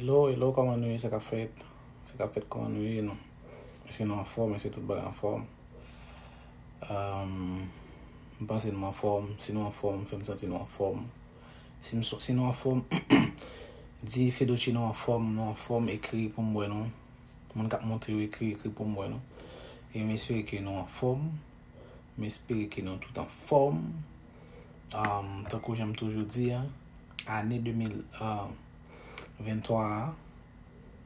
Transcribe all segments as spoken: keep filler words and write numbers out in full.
Hello, hello, kòman nou ye? Sa k ap fèt? Sa k ap fèt, kòman nou ye, non? Èske nou anfòm? Èske tout bagay anfòm? Um, m panse nou anfòm. Si nou anfòm, fè m santi nou anfòm. Si, m, si nou anfòm, di Fedochi nou anfòm, nou anfòm, ekri pou m wè nou. Moun k ap monte yo, ekri, ekri pou m wè nou. E m espere ke nou anfòm. M espere ke nou tout anfòm. Um, tankou jan m toujou di a, ane de mil venntwa a,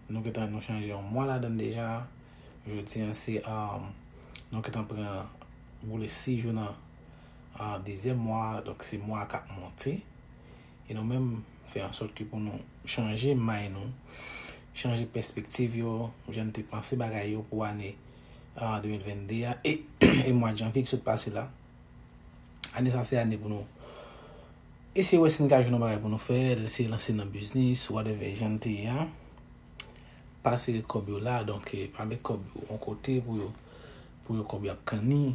nou gentan nou chanje yon mwa ladan l deja. Jodi a se, um, nou gentan pran boule sis jou nan, uh, dezyèm mwa a, donk se mwa k ap monte. E nou menm fè ansòt ke pou nou chanje may nou, chanje pèspektiv yo, jan n te panse bagay yo pou ane, uh, de mil vennde a e, e mwa janvye ki sot pase la. Ane sa se ane pou nou eseye wè si n ka jwenn yon bagay pou nou fè, eseye lanse nan biznis, whatever jan n te ye a. Pa sere kòb yo la, donk, eh, pa met kòb yo yon kote pou yo, pou yo kòb yo ap kanni.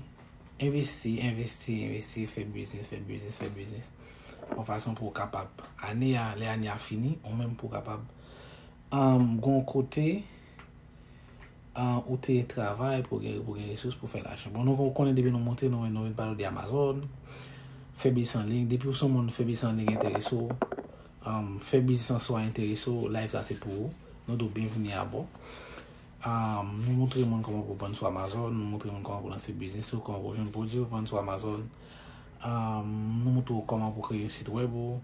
Envesti, envesti, envesti, fè biznis, fè biznis, fè biznis. Yon fason pou w kapab, ane a, lè ane a fini, ou menm pou w kapab, um, gon kote, uh, ou te travay pou gen, pou gen resous pou fè lajan. Bon, nou konnen depi nou monte, nou, nou vin pale de Amazon, fè biznis an liy. Depi w se yon moun fè biznis an liy enterese w, um, fè biznis an swa enterese w, live sa se pou ou. Nou di w byenvini abò. Um, nou montre moun kòman pou vann sou Amazon, nou montre moun kòman pou lanse biznis ou, kòman pou jwenn pwodui ou vann sou Amazon. Um, nou montre w kòman pou kreye sit wèb ou.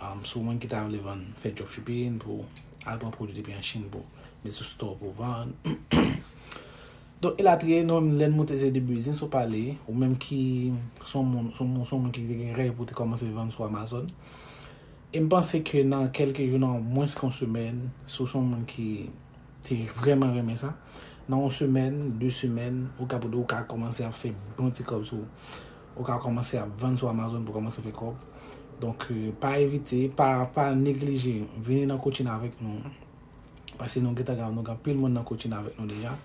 Um, si w moun ki ta vle vann, fè dropshipping pou al pran pwodui depi an Chin pou met sou store pou vann. Donk, elatriye, nou menm lè n monte se de biznis ou pale, ou menm ki se yon moun, se yon moun, se yon moun ki te gen rèv pou te kòmanse vann sou Amazon. E m panse ke nan kèlke jou, nan mwens ke yon semèn, si w se yon moun ki te vrèman renmen sa, nan yon semèn, de semèn, ou ka, ou ka kòmanse ap fè bon ti kòb sou, ou ka kòmanse ap vann sou Amazon pou kòmanse fè kòb. Donk, eh, pa evite, pa, pa neglije, vini nan coaching avèk nou. Paske nou gentan gen, nou gen anpil moun nan coaching avèk nou deja.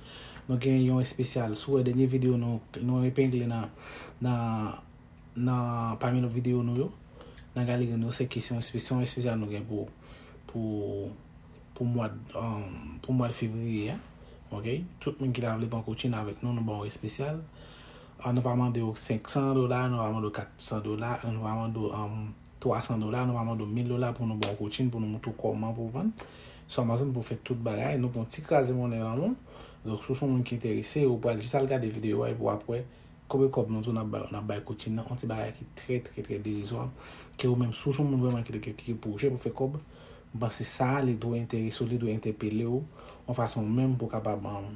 Nou gen yon espesyal, si w wè dènye videyo nou, nou epengle nan, nan, nan, pami lòt videyo nou yo, nan galeri nou, se kesyon espe-, se yon espesyal nou gen pou, pou, pou mwa, um, pou mwa fevriye a. Ok? Tout moun ki ta vle pran coaching avèk nou, nou ba w espesyal. Ah, nou pa mande w senk san dola, nou pa mande w kat san dola, nou pa mande w, um, twa san dola, nou pa mande w mil dola pou nou ba w coaching, pou nou montre w kòman pou w vann sou Amazon, pou w fè tout bagay. Nou pran ti kraze monnen nan men w. Donk, si w se yon moun ki enterese, ou pral jis al gade videyo a epi w ap wè konbyen kòb nou di w n ap bay, n ap bay coaching nan, yon ti bagay ki trè, trè, trè derizwa, ke ou menm, si w se yon moun vrèman ki, ki, ki gen pwojè pou fè kòb, m panse sa, li dwe enterese w, li dwe entèpele w, yon fason menm pou w kapab, um,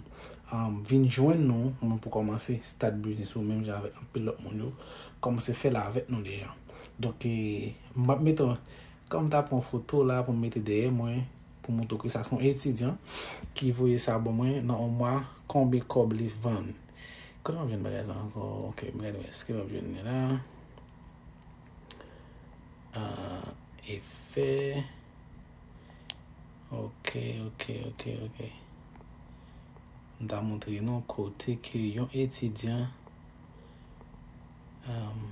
um, vin jwenn nou, ou menm pou kòmanse start biznis ou, menm jan avèk anpil lòt moun yo, kòmanse fè l avèk nou deja. Donk, eh, m ap mete, kòm m ta pran foto la pou m mete dèyè mwen, pou montre w ke sa se yon etidyan ki voye sa ban mwen nan yon mwa, konbyen kòb li vann. Kote m ap jwenn bagay sa ankò? Ok, m gade, èske m ap jwenn li la? Ah, efè. Ok, ok, ok, ok. M ta montre nou kote ke yon etidyan, um,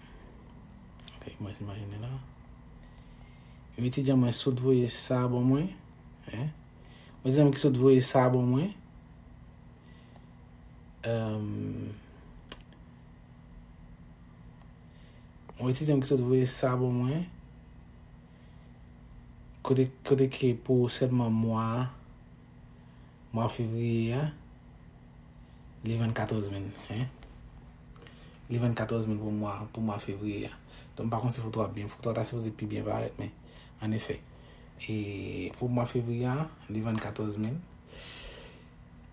ok, mwen imajine la. Yon etidyan mwen sot voye sa ban mwen, hein? Yon etidyan ki sot voye sa ban mwen. Um, yon etidyan ki sot voye sa ban mwen. Kote, kote ke pou sèlman mwa, mwa fevriye a, li vann katòz mil, hein? Li vann katòz mil pou mwa, pou mwa fevriye a. Donk, m pa konn si foto a byen, foto a ta sipoze pi byen parèt, men, an efè. E pou mwa fevriye a, li vann katòz mil.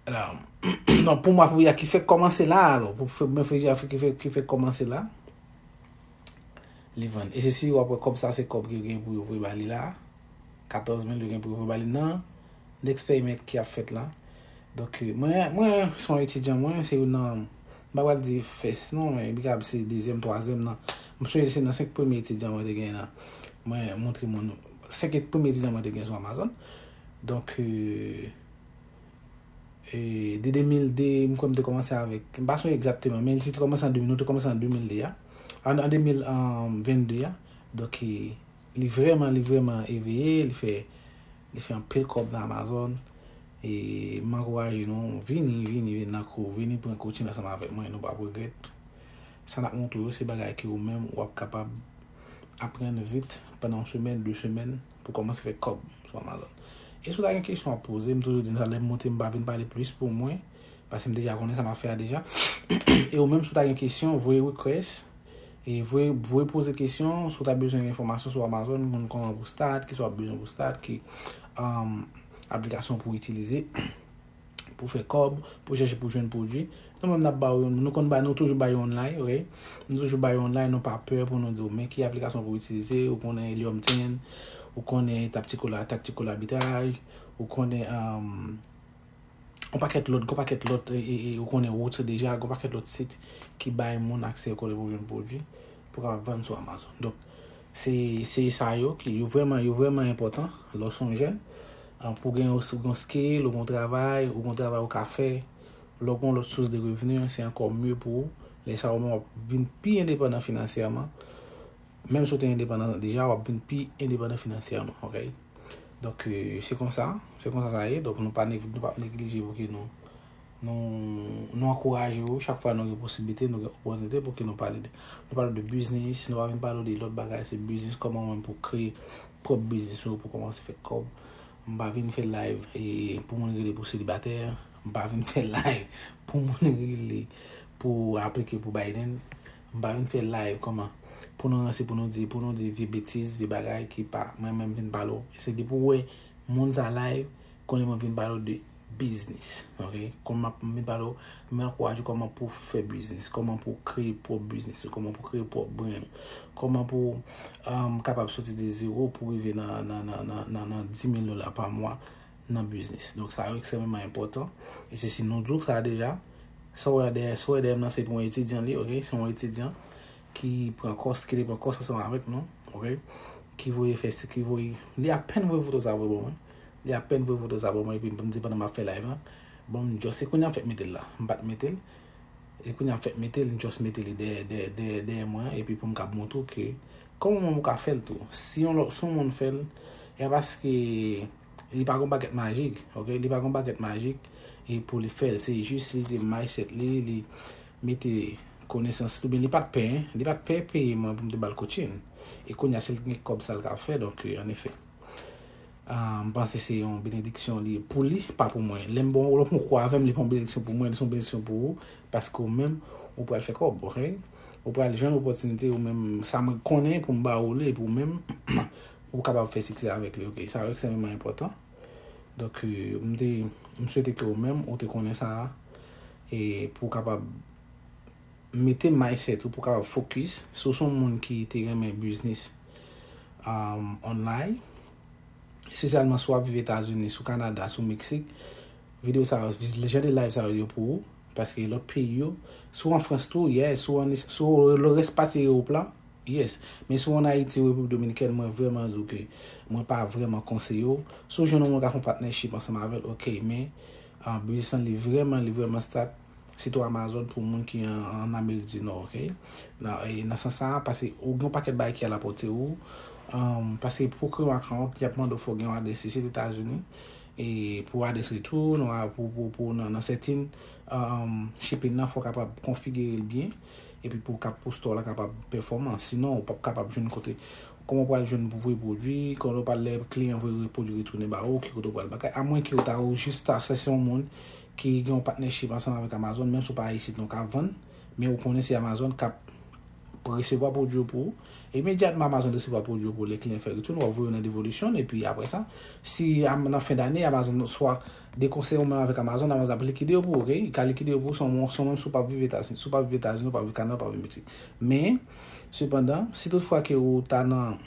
Alò, donk, pou mwa fevriye a ki fèk kòmanse la, alò, pou fe-, mwa fevriye a ki fèk, ki fèk kòmanse la, li vann. E se si w ap wè kòb sa, se kòb ki gen pou yo voye ba li la. Katòz mil yo gen pou yo voye ba li nan next payment ki ap fèt la. Donk, mwen, mwen, se yon etidyan, mwen, se youn nan, m pa pral di first non, men li kapab se dezyèm, twazyèm nan. M sonje se nan senk premye etidyan mwen te gen nan. Mwen montre moun, senk premye etidyan mwen te gen sou Amazon. Donk, euh, E, de de mil de, m kwè m te kòmanse avèk, m pa sonje egzakteman, men li te kòmanse an de mil, nou te kòmanse an de mil de a, an, an de mil vennde a. Donk, e, li vrèman, li vrèman eveye, li fè, Li fè anpil kòb nan Amazon. E m ankouraje nou, vini, vini, vini nan kou, vini pran coaching ansanm avèk mwen, nou p ap regrèt. Sa n ap montre w yo, se bagay ke ou menm w ap kapab aprann vit pandan yon semèn, de semèn, pou kòmanse fè kòb sou Amazon. E si w ta gen kesyon w ap poze, m toujou di sa, lè m monte, m pa vin pale plis pou mwen, paske m deja konnen sa m ap fè a deja. E ou menm, si w ta gen kesyon, voye request, e voye, voye poze kesyon, si w ta bezwen enfòmasyon sou Amazon, moun kòman pou start, kisa w ap bezwen pou start, ki um, aplikasyon pou itilize, pou fè kòb, pou chèche pou jwenn pwodui. Nou menm n ap ba w yo, nou konn ba, nou toujou ba yo online, ok? Nou toujou ba yo online, nou pa pè pou nou di w, men ki aplikasyon pou itilize, ou konnen Helium ten, ou konnen Tactical, Tactical Arbitrage, ou konnen um, yon pakèt lòt, yon pakèt lòt, e, e, e, ou konnen Woots deja, yon pakèt lòt sit ki bay moun aksè yo konnen pou jwenn pwodui, pou kapab vann sou Amazon. Donk, se, se sa yo ki, yo vrèman, yo vrèman enpòtan, lè w se yon jèn, an, pou gen yon, yon skill, ou gen yon travay, ou gen yon travay ou ka fè, lè w gen yon lòt sous de revni, se ankò mye pou ou. Lè sa ou menm w ap vin pi endepandan finansyèman. Menm si w te endepandan deja, w ap vin pi endepandan finansyèman, ok? Donk, e, se konsa, se konsa sa ye. Donk, nou pa neg-, nou p ap neglije pou ke nou, nou, nou ankouraje w chak fwa nou gen posiblite, nou gen opòtinite pou ke nou pale de, nou pale de biznis, nou pa vin pale w de lòt bagay, se biznis, kòman menm pou kreye pwòp biznis ou, pou kòmanse fè kòb. M pa vin fè live, e, pou moun rele pou selibatè, m pa vin fè live pou moun rele pou aplike pou Biden, m pa vin fè live kòman pou nou ranse, pou nou di, pou nou di vye betiz, vye bagay ki pa, mwen menm vin pale w. Se depi w wè moun sa live, konnen mwen vin pale w de biznis, ok? Kòman m vin pale w, m ankouraje w kòman pou fè biznis, kòman pou kreye pwòp biznis ou, kòman pou kreye pwòp brand ou, kòman pou um, kapab soti de zewo pou rive nan, nan, nan, nan, nan, nan dis mil dola pa mwa nan biznis. Donk, sa yo ekstrèmeman enpòtan. E se si nou di w sa deja, sa w wè dèyè, sa w wè dèyè m nan, se pou yon etidyan li, ok? Se yon etidyan ki pran kòs, ki te pran kòs ansanm avèk nou, ok? Ki voye fè, ki voye, li apèn voye foto sa voye ban mwen. Li apèn voye foto sa ban mwen, epi m di pandan m ap fè live lan. Bon, m just, se kounye a m fèk mete l la. M pa t mete l. E kounye a m fèk mete l, m just mete li dèyè, dèyè, dèyè, dèyè mwen, epi pou m kab montre w ke kòman ou ka fè l tou. Si yon lòt, si yon moun fè l, e paske li pa gon bagèt majik, ok? Li pa gon bagèt majik, e pou li fè l, se jis li te mindset li, li mete konesans li, oubyen li pa t pè, li pa t pè peye mwen pou m te ba l coaching. E kounye a, se l ki gen kòb sa l ka fè, donk, e, an efè. Ah, m panse se yon benediksyon li ye pou li, pa pou mwen. Lè m bon, lè w pran kou avè m, li pa yon benediksyon pou mwen, li se yon benediksyon pou ou, paske ou menm, ou pral fè kòb, ok? Ou pral jwenn opòtinite, ou menm, sa mwen konnen pou m ba ou li, epi ou menm, ou kapab fè siksè avèk li, ok? Sa yo ekstrèmeman enpòtan. Donk, euh, m te, m swete ke ou menm, ou te konnen sa, e pou w kapab mete mindset ou pou w kapab focus. Si w se yon moun ki te renmen biznis, um, online, espesyalman si w ap viv Etazini, si w Kanada, si w Meksik, videyo sa yo, jan de live sa yo, yo pou ou. Paske lòt peyi yo, si w an Frans tou, yes, si w an, si w lè rès pati Ewòp la, yes. Men si w an Ayiti, Repiblik Dominikèn, mwen vrèman di w ke mwen pa vrèman konseye w. Si w jwenn yon moun k ap fè yon partnership ansanm avè l, ok, men, ah, biznis lan li vrèman, li vrèman start. Sitou Amazon pou moun ki an, an Amerik di Nò, ok? Nan, e nan sans sa a, paske ou gen yon pakèt bagay ki a la pòte ou. Um, paske pou kreye yon account, y ap mande w fò w gen yon adrès isit Etazini. E pou adrès retour, nou a, pou, pou, pou nan, nan sèten, um, shipping nan, fò w kapab konfigire l byen. Epi pou kap pou store la kapab pèfòman. Sinon, ou p ap kapab jwenn kote. Kòman w pral jwenn pou voye pwodui, kòman w pral lè kliyan voye pwodui retounen ba ou, ki kote w pral bagay. Amwenke ou ta, ou jis ta chèche yon moun ki gen yon partnership ansanm avèk Amazon, menm si w pa isit non k ap vann, men ou konnen se Amazon k ap resevwa pwodui yo pou ou. Imedyatman Amazon resevwa pwodui yo pou ou, lè kliyan fè return, w ap voye yo nan Devolution, epi apre sa, si am-, nan fen dane, Amazon swa dekonseye ou menm avèk Amazon, Amazon ap likide yo pou ou, ok? Li ka likide yo pou ou, se yon, se yon menm si w p ap viv Etazini, si w p ap viv Etazini, w p ap viv Kanada, w p ap viv Meksik. Men, sepandan, si toutfwa ke ou ta nan,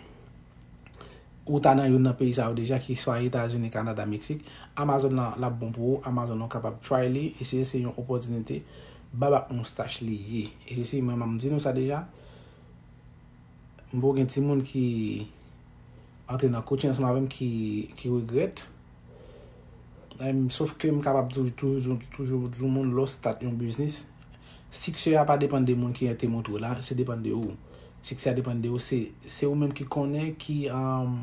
ou ta nan youn nan peyi sa yo deja, ki swa Etazini, Kanada, Meksik, Amazon nan, l ap bon pou ou, Amazon nan w kapab try li, e se, se yon opòtinite bab ak moustach li ye. E se, se mwen, m di nou sa deja, m poko gen timoun ki antre nan coaching ansanm avè m ki, ki regrèt. Em, sof ke m kapab toujou, toujou, toujou di moun, lè w start yon biznis, siksè a pa depann de moun ki te montre w la, se depann de ou. Siksè a depann de ou, se, se ou menm ki konnen, ki, um,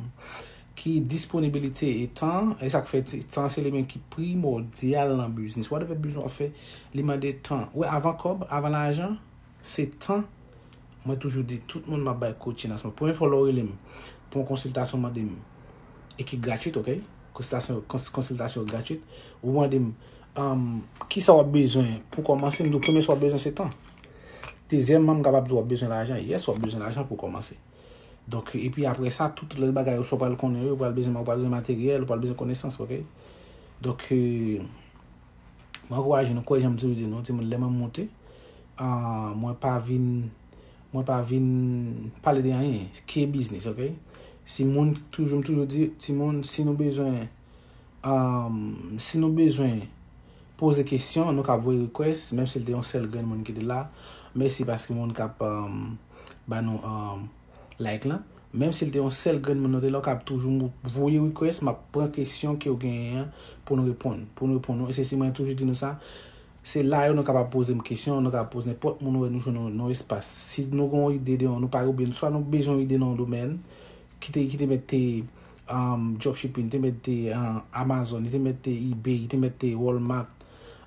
ki disponibilite e tan, e sa k fè ti- tan se eleman ki primòdyal nan biznis. Whatever biznis w ap fè, li mande tan. Ou wè, avan kòb, avan lajan, se tan. Mwen toujou di tout moun m ap bay coaching an se moman. Premye fwa lè w rele m pou yon konsiltasyon, mande m, e ki gratwit, ok? Konsiltasyon, kons- konsiltasyon gratwit. Ou mande m, um, ki sa w ap bezwen pou kòmanse? M di w, premye sa w ap bezwen se tan. Dezyèmman, m kapab di w ap bezwen lajan. Yes, w ap bezwen lajan pou kòmanse. Donk, epi apre sa, tout lòt bagay yo, sa w pral konnen yo, ou pral bezwen, ou pral bezwen materyèl, ou pral bezwen konesans, ok? Donk, euh, mwen ankouraje nou, kwè jan m toujou di nou, timoun, lè mwen monte, ah, mwen pa vin, mwen pa vin pale de anyen, ki e biznis, ok? Si moun, toujou, m toujou di, timoun, si nou bezwen, um, si nou bezwen poze kesyon, nou ka voye request, menm si l te yon sèl grenn moun ki te la. Mèsi paske moun k ap, um, ba nou, um, like lan. Menm si l te yon sèl grenn moun nou te la, w ka toujou voye request, m ap pran kesyon ke w genyen an pou nou reponn. Pou nou reponn nou. E se si mwen toujou di nou sa, se la yo nou kapab poze m kesyon, nou kapab poze nenpòt moun ou wè nou jwenn nan yon espas. Si nou gen yon ide de yon, nou pa oubyen swa nou bezwen yon ide nan yon domèn, ki te, ki te mèt te, um, dropshipping, te mèt te, uh, Amazon, te mèt te eBay, te mèt te Walmart,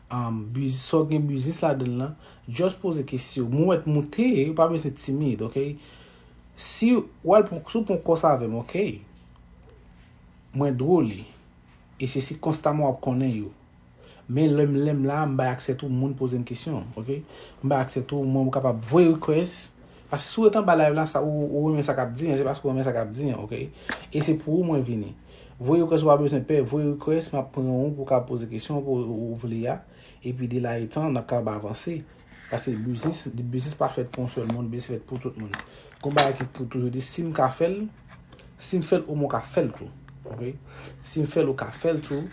um, biz- sa w gen biznis ladan l lan, just poze kesyon. Mwen mèt moute, ou pa bezwen timid, ok? Si w al pran, si w pran kòs avè m, ok? Mwen dwòl, e se si konsta mwen w ap konnen yo. Men lè m, lè m la, m bay aksè tou moun poze m kesyon, ok? M bay aksè tou moun kapab voye request. Paske si w ret anba live la, sa, ou, ou renmen sa k ap di an, se paske ou renmen sa k ap di an, ok? E se pou ou mwen vini. Voye request, ou pa bezwen pè, voye request, m ap pran ou pou w ka poze kesyon pou ou, ou vle a. Epi de la etan, n ap kapab avanse. Paske biznis, biznis pa fèt pou yon sèl moun, biznis fèt pou tout moun. Gon bagay ki pou toujou di, si m ka fè l, si m fè l, omwen w ka fè l tou. Ok? Si m fè l, ou ka fè l tou.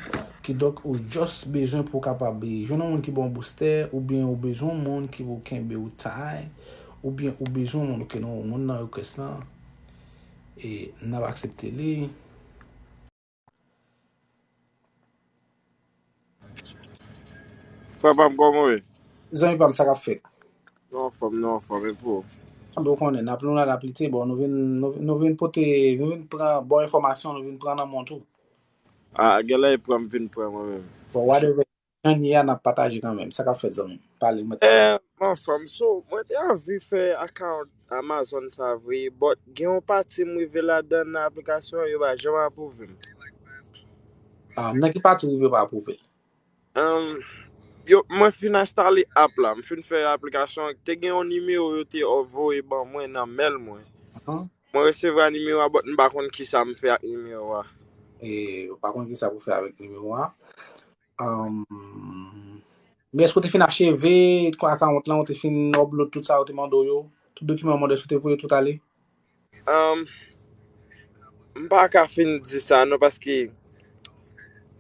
Kidonk, ou just bezwen pou w kapab jwenn yon moun ki ba w booster, oubyen ou bezwen yon moun ki pou kenbe w tay, oubyen ou bezwen yon moun, ok, non, yon moun nan request lan, e n ap aksepte li. Frè pa m, kòman w ye? Zanmi pa m, sa k ap fèt? Nou anfòm, nou anfòm, e pou ou? Anben, ou konnen, n ap, nou la, n ap lite, bon, nou vin, nou, nou vin pote, nou vin pran bon enfòmasyon, nou vin pran nan men w tou. Ah, genlè e pran m vin pran mwen menm. Bon, whatever. Jan n ye a, n ap pataje kanmenm. Sa k ap fèt, zanmi m? Pale, mwen. Eh, m anfòm, so, mwen te anvi fè account Amazon sa vre, but gen yon pati m rive ladan nan aplikasyon an, yo pa janm apwouve m. Ah, nan ki pati w rive yo pa apwouve l? Um, yo, mwen fin enstale app la, m fin fè aplikasyon an, te gen yon nimewo yo te voye ban mwen nan mail mwen. Ahan. Mwen resevwa nimewo a, but m pa konn kisa m fè ak nimewo a. E, ou pa konn kisa pou fè avèk nimewo a. Um, men èske w te fin acheve account lan, ou te fin upload tout sa yo te mande w yo? Tout dokiman yo mande w, èske w te voye tout ale? Um, m pa ka fin di sa non, paske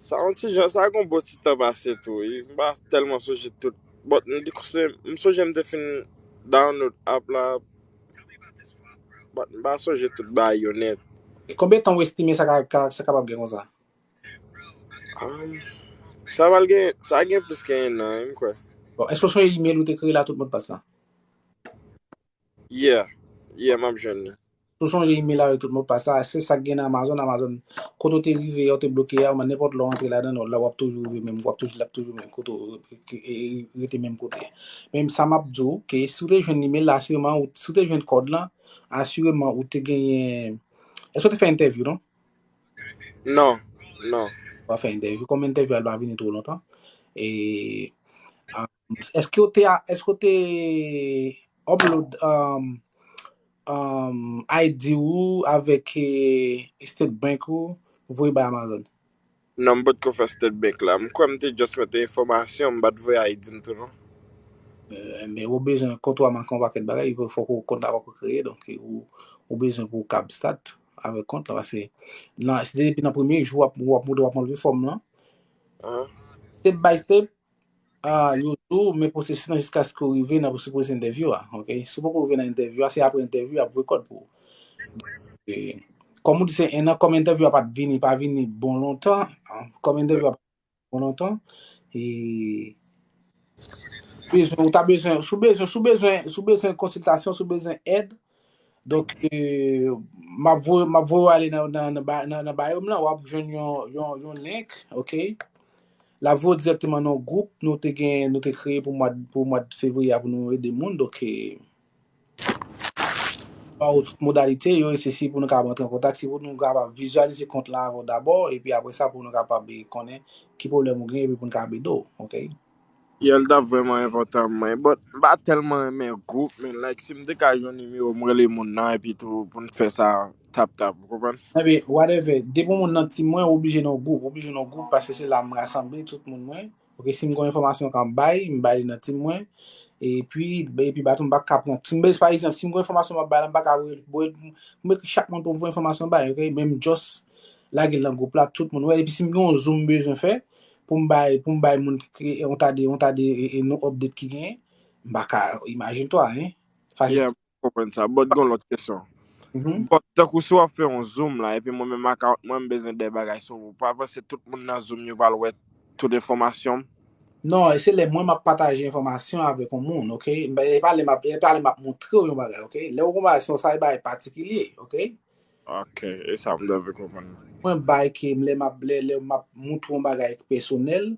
sa yon ti jan, sa gon bon ti tan pase tou, wi. M pa tèlman sonje tout. But m di konsa, m sonje m te fin download app la, but m pa sonje tout bagay yo nèt. E konbyen tan w estime sa ka, ka, sa kapab gen konsa? Um, sa pral gen, sa gen plis ke ennan, wi, m kwè. Bon, èske w sonje email ou te kreye la, tout modpas la? Yeah, yeah, m ap jwenn li. Ou sonje email avèk tout modpas la, se sa k gen nan Amazon, Amazon, kote w te rive, ou te bloke a, men nenpòt lè w antre ladan, la w ap toujou rive menm, w ap toujou, l ap toujou menm kote w, e, e, rete menm kote. Men sa m ap di w, ke si w te jwenn email la, asireman, ou, si w te jwenn kòd lan, asireman, ou te genyen, èske w te fè entèvyou, non? Non, non. Ou pa fè entèvyou, kòm entèvyou a pa vini twò lontan. E, ah, èske w te, èske w te upload, um, um, I D ou avèk, eh, State Bank ou, voye bay Amazon? Non, m potko fè State Bank la. M kwè m te just mete enfòmasyon, m pa t voye I D m tou, non. Eh, men ou bezwen kont ou a manke yon pakèt bagay, fòk ou kont la poko kreye, donk ou, ou bezwen pou w kab start avèk kont la, paske nan, se depi nan premye jou w ap, w ap monte, w ap monte fòm lan. Step by step, ah, yo di w, men pwosesis lan jiskaske w rive nan pwosesis entèvyou a, ok? Si w poko rive nan entèvyou a, se apre entèvyou a, y ap voye kòd pou ou. E, kòm ou di, se ennan, kòm entèvyou a pa t vini, pa vini bon lontan, ah, kòm entèvyou a pa t vini bon lontan, e, bezwen, ou ta bezwen, si w bezwen, si w bezwen, si w bezwen konsiltasyon, si w bezwen èd, Donk, e, m ap voye, m ap voye w ale nan, nan, nan, ba- nan, nan bio m lan, w ap jwenn yon, yon, yon link, ok? L ap voye w dirèkteman nan yon gwoup nou te gen, nou te kreye pou mwa, pou mwa fevriye a pou nou ede moun. Donk, e, ba w tout modalite yo, e se si pou nou kapab antre an kontak, si pou nou kapab vizyalize kont la avè w dabò, epi apre sa pou nou kapab, e, konnen ki pwoblèm ou gen, epi pou nou kapab ede w, ok? Yeah, l t ap vrèman enpòtan mwen. But m pa tèlman renmen gwoup, men like, si m te ka jwenn nimewo, m rele moun nan, epi tou, pou n fè sa tap tap, ou konprann? Ebyen, whatever. Depi yon moun nan team mwen, ou oblije nan gwoup. Ou oblije nan gwoup, paske se la m rasanble tout moun mwen. Ok, si m gen yon enfòmasyon k ap bay, m bay li nan team mwen. Epi, epi baton m pa ka pran. Si m bez, pa egzanp, si m gen enfòmasyon m ap bay la, m pa ka voye, voye, m ekri chak moun pou m voye enfòmasyon bay, ok? Men m just lage l nan gwoup la, tout moun wè. Epi si m gen yon zoom m bezwen fè, pou m bay, pou m bay moun ki, yon ta de, yon ta de, e, e, nou update ki genyen, m pa ka, imagine toi, hein? Fasil. Yeah, m konprann sa. But gon lòt kesyon. Mhm. But tankou si w ap fè yon zoom la, epi mwen menm account mwen, m bezwen de bagay sou ou. Pa panse tout moun nan zoom yo pral wè tout enfòmasyon m? Non, e se lè mwen m ap pataje enfòmasyon avèk yon moun, ok? E pa lè m ap, e pa lè m ap montre w yon bagay, ok? Lè w gon bagay, se yon sa, e bagay patikilye, ok? Ok, e sa m dwe konprann. Mwen bay ke lè m ap, lè, lè m ap montre yon bagay pèsonèl,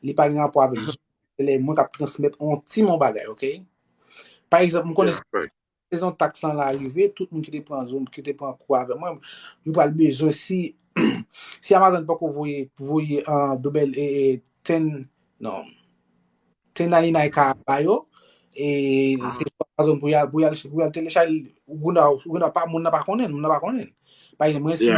li pa gen rapò avèk zoom. Se lè mwen k ap transmèt yon ti mon bagay, ok? Pa egzanp, m konnen Yeah, right. sezon taks lan la rive, tout moun ki te pran zoom, ki te pran kou avè mwen, yo pral bezwen si, si Amazon poko voye, voye an doubèl e, e ten, non, ten ninety-nine ka ba yo, e se sou Amazon pou y al, pou y al, pou y al telechaje, ou gouda, ou gouda pa, moun nan pa konnen, moun nan pa konnen. Pa egzanp, mwen si m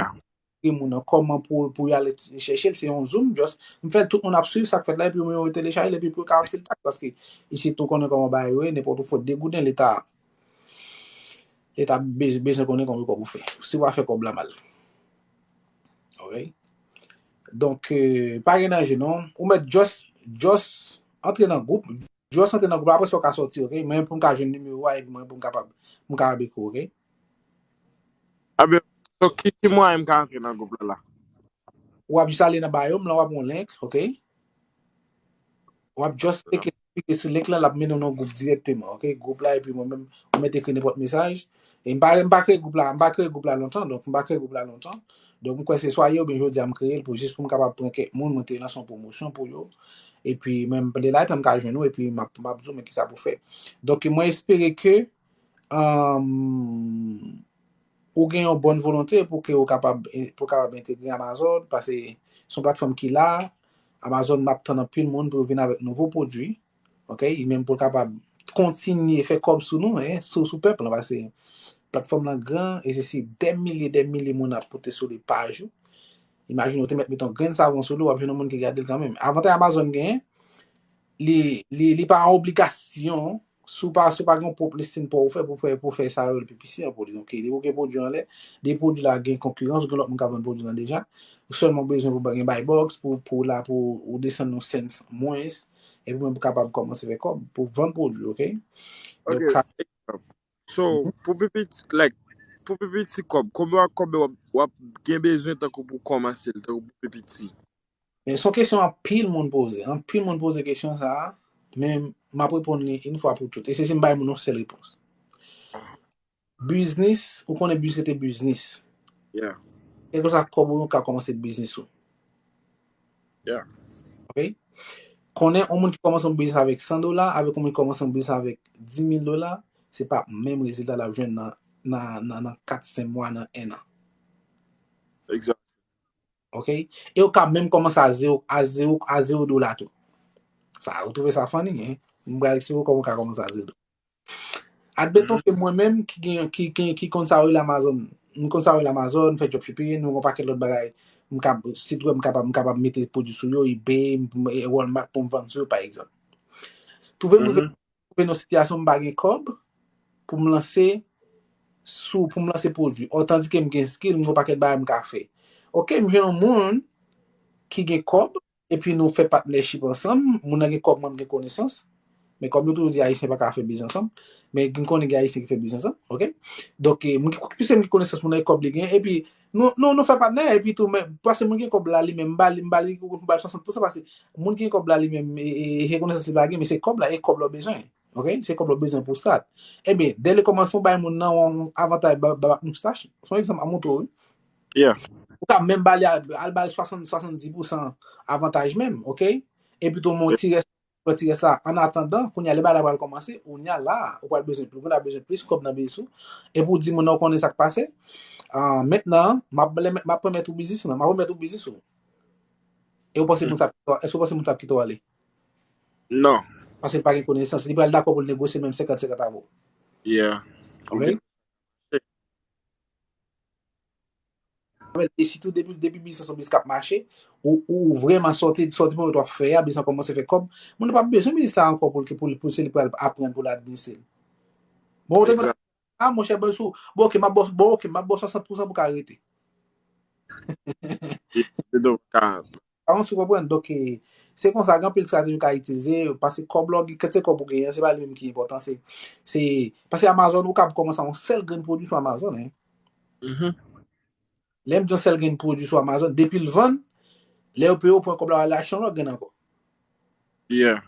Yeah. montre moun nan kòman pou, pou y al chèche l, se yon zoom, just, m fè tout moun ap swiv sa k fèt la, epi yo menm yo telechaje l, epi pou yo ka fè l taks, paske isit nou konnen kòman bagay yo ye, nenpòt ou fè de gouden, leta, leta bez- bezwen konnen konbyen kòb ou fè. Si w pa fè kòb la mal. Ok? Donk, e, pa gen danje non. Ou mèt just, just antre nan gwoup, just antre nan gwoup la, apre sa w ka sòti, ok? Mwen pou m ka jwenn nimewo a, epi mwen pou m kapab, pou m kapab ekri w, ok? Ebyen, so ki, ki mwayen m ka antre nan gwoup la la? W ap just ale nan bio m lan, w ap yon link, ok? W ap just klike, klike sou link lan, l ap mennen w nan gwoup dirèkteman, ok? Gwoup la, epi mwen menm, ou mèt ekri nenpòt mesaj. E m pa, m pa kreye gwoup la, m pa kreye gwoup la lontan, donk m pa kreye gwoup la lontan. Donk m kwè se swa yè oubyen jodi a m kreye l pou jis pou m kapab pran kèk moun, mwen te lanse yon pwomosyon pou yo. Epi mwen m pale la, etan m ka jwenn ou, epi m ap, m ap di w men kisa pou fè. Donk mwen espere ke, um, ou gen yon bòn volonte pou ke ou kapab, pou kapab entegre Amazon, paske se yon platfòm ki la, Amazon m ap tann anpil moun pou yo vin avèk nouvo pwodui, ok, e menm pou l kapab kontinye fè kòb sou nou, hein, sou, sou pèp lan, paske platfòm lan gran, e se si dè milye, dè milye moun ap pote sou li pa jou. Imajine w te mèt met yon grenn savon sou li, w ap jwenn yon moun ki gade l kanmenm. Avantay Amazon genyen, li, li, li pa yon obligasyon, si w pa, si w pa gen yon pwòp listing pa w fè, pou fè, pou fè sa yo, li pi pisi an pou li. Donk, li oke pwodui anlè, depi pwodui la gen konkirans, gen lòt moun k ap vann pwodui lan deja, ou sèlman bezwen pou gen buy box, pou, pou la, pou ou desann yon cents mwens, epi menm pou kapab kòmanse fè kòb, pou vann pwodui, ok? Donk, Ok, sa, so, pou pi piti, like, pou pi piti kòb, konbyen kòb w ap, w ap gen bezwen tankou pou kòmanse l, tankou pou pi piti? Men se yon kesyon anpil moun poze. Anpil moun poze kesyon sa a, men m ap reponn li yon fwa pou tout. E se si m bay moun yon sèl repons. Biznis, ou konnen biznis rete biznis. Yeah. Kèlkeswa kòb ou, ou ka kòmanse biznis ou. Yeah. Ok? Konnen yon moun ki kòmanse yon biznis avèk san dola, avèk yon moun ki kòmanse yon biznis avèk dis mil dola, se pa menm rezilta l ap jwenn nan, nan, nan, nan kat, senk mwa, nan en an. Exact. Ok? E ou ka menm kòmanse a zewo, a zewo, a zewo dola tou. Sa, ou twouve sa funny, hein? M pral eksplike w kòman ou ka kòmanse a zewo dola. Admeton ke mwen menm ki gen, ki, ki, ki konn sa yo rele Amazon, m konn sa yo rele Amazon, m fè dropshipping, m gon pakèt lòt bagay, m ka, sit web, m kapab, m kapab mete pwodui sou yo, eBay, m, e Walmart pou m vann sou yo, pa egzanp. Twouve m rive twouve nan sitiyasyon m pa gen kòb pou m lanse sou, pou m lanse pwodui. Otandike m gen skill, m gen yon pakèt bagay m ka fè. Ok, m jwenn yon moun ki gen kòb, epi nou fè partnership ansanm, moun nan gen kòb, mwen m gen konesans. Men kòm yo toujou di Ayisyen pa ka fè biz ansanm, men m konnen gen Ayisyen ki fè biz ansanm, ok? Donk, e, moun ki, piske m gen konesans, moun nan gen kòb li gen, epi nou, nou, nou fè patnè, epi tou, men, paske moun gen kòb la li menm, m ba li, m ba li, m ba li swasant pousan, paske moun gen kòb la li menm, e, e, e konesans li pa gen, men se kòb la, e kòb la w bezwen. Ok, se kòb la w bezwen pou sa. Ebyen, dè le kòmansman, w bay moun nan yon avantaj ba, ba, ba moustach. Se yon egzanp a montre w, wi. Yeah. Ou ka menm ba li al, al ba l swasann, swasanndis pousan avantaj menm, ok? Epi tou, yon ti rès, yon ti rès la. An atandan, kounye a, lè bagay la pral kòmanse, ou nya la, ou pral bezwen plis, ou pral bezwen plis kòb nan biznis ou. Epi w di moun nan, ou konnen sa k pase. Ah, mentnan, m ap, m ap pèmèt ou biznis lan, m ap pèmèt ou biznis ou. E ou panse moun sa, èske ou panse moun sa ap kite w ale? Non. Paske l pa gen konesans, li pral dakò pou l negosye menm senkant senkant avè w. Yeah. Ok? E sitou depi, depi biznis lan se yon biznis k ap mache, ou, ou vrèman sòti, sòti pwomèt w ap fè a, biznis lan kòmanse fè kòb, moun nan p ap bezwen biznis la ankò pou l, pou l, pou se li pral aprann pou l administre l. Bon, ou te konn, ah, monchè, bon, sou, bon, ok, m ap ba w, bon, ok, m ap ba w swasant pousan pou w ka rete. Se do karant. Ou konprann? Donk, eh, se konsa, gen anpil estrateji ou ka itilize, paske kòb la, kantite kòb ou genyen, se pa li menm ki enpòtan, se, se, paske Amazon, ou kab kòmanse yon sèl grenn pwodui sou Amazon, hein. Mhm. Lè m di yon sèl grenn pwodui sou Amazon, depi l vann, lè yo peye, ou pran kòb la, ou al achte yon lòt grenn ankò. Yeah.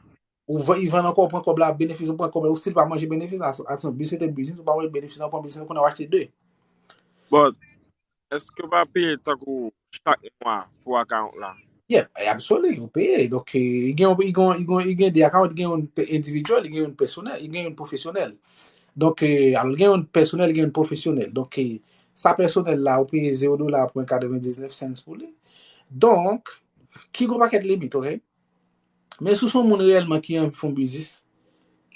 Ou vann, li vann ankò, ou pran kòb la, benefis, ou pran kòb la, ou still pa manje benefis la. Atann, biznis se te biznis, ou pa manje benefis la, ou pran biznis la, kounye a w achte de. But, èske w pa peye tankou chak mwa pou akawont la? Yeah, absolutely, ou peye. Donk, eh, li gen, li gen, li gen, li gen de akawont, li gen yon pe- individual, li gen yon pèsonèl, li gen yon pwofesyonèl. Donk, eh, alò, li gen yon pèsonèl, li gen yon pwofesyonèl. Donk, eh, sa pèsonèl la, ou peye zéro dola pwen katrevendiznèf cents pou li. Donk, ki gon pakèt limit, ok? Men si w se yon moun reyèlman ki anvi fè yon biznis,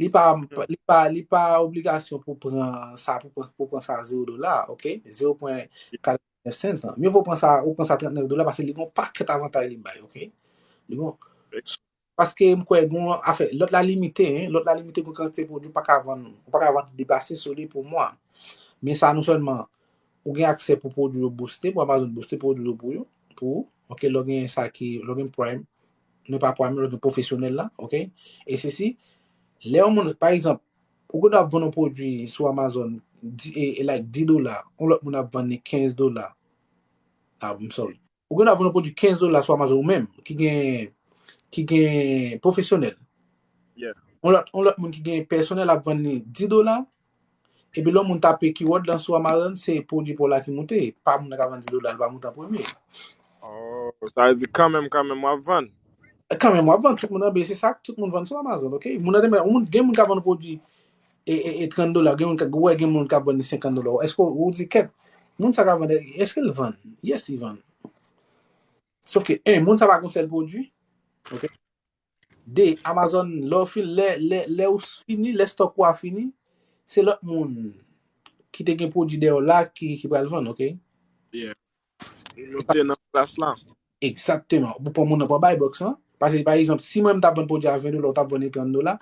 li pa, li pa, li pa obligasyon pou pran sa, pou pran, pou pran sa zéro dola, ok? Zéro pwen katrevendiznèf cents lan. Mye vo pran sa, ou pran sa trannèf dola paske li gon pakèt avantaj li bay, ok? Li gon, paske m kwè gon afè, lòt la limite, hein, lòt la limite gon kantite pwodui ou pa ka vann, ou pa ka vann depase sou li pou mwa. Men sa non sèlman, ou gen aksè pou pwodui yo booste, pou Amazon booste pwodui yo pou yo, pou ou, ok, lè w gen sa ki, lè w gen Prime, nou pa Prime, lè w gen pwofesyonèl la, ok? E sesi, lè yon moun, pa egzanp, ou gen dwa ap vann yon pwodui sou Amazon, di, e, e like dis dola, yon lòt moun ap vann li kenz dola. Ah, I'm sorry. Ou gen dwa vann yon pwodui kenz dola sou Amazon ou menm, ki gen, ki gen pwofesyonèl. Yeah. Yon lòt, yon lòt moun ki gen pèsonèl ap vann li dis dola, epi lè yon moun tape keyword lan sou Amazon, se pwodui pa w la ki moute, pa moun nan ka vann dis dola, li pa moute an premye. Oh, sa vle di kanmenm, kanmenm w ap vann. Kanmenm, w ap vann, tout moun anbe, se sa, tout moun vann sou Amazon, ok? Moun nan te mè, moun, gen moun ka vann pwodui e, e, e trant dola, gen moun ka, wè, gen moun ka vann li senkant dola. Èske ou di, kèt, moun sa ka vann, èske l vann? Yes, li vann. Sof ke, en, moun sa pa gon sèl pwodui, ok? De, Amazon, lè w fin, lè, lè, lè ou fini, lè stòk ou a fini, se lòt moun ki te gen pwodui dèyè w la ki, ki pral vann, ok? Yeah. Ou monte nan plas la. Egzakteman. Ou pran moun nan pran buy box lan. Paske, pa egzanp, si mwen m t ap vann pwodui a ven dola, ou t ap vann li trant dola.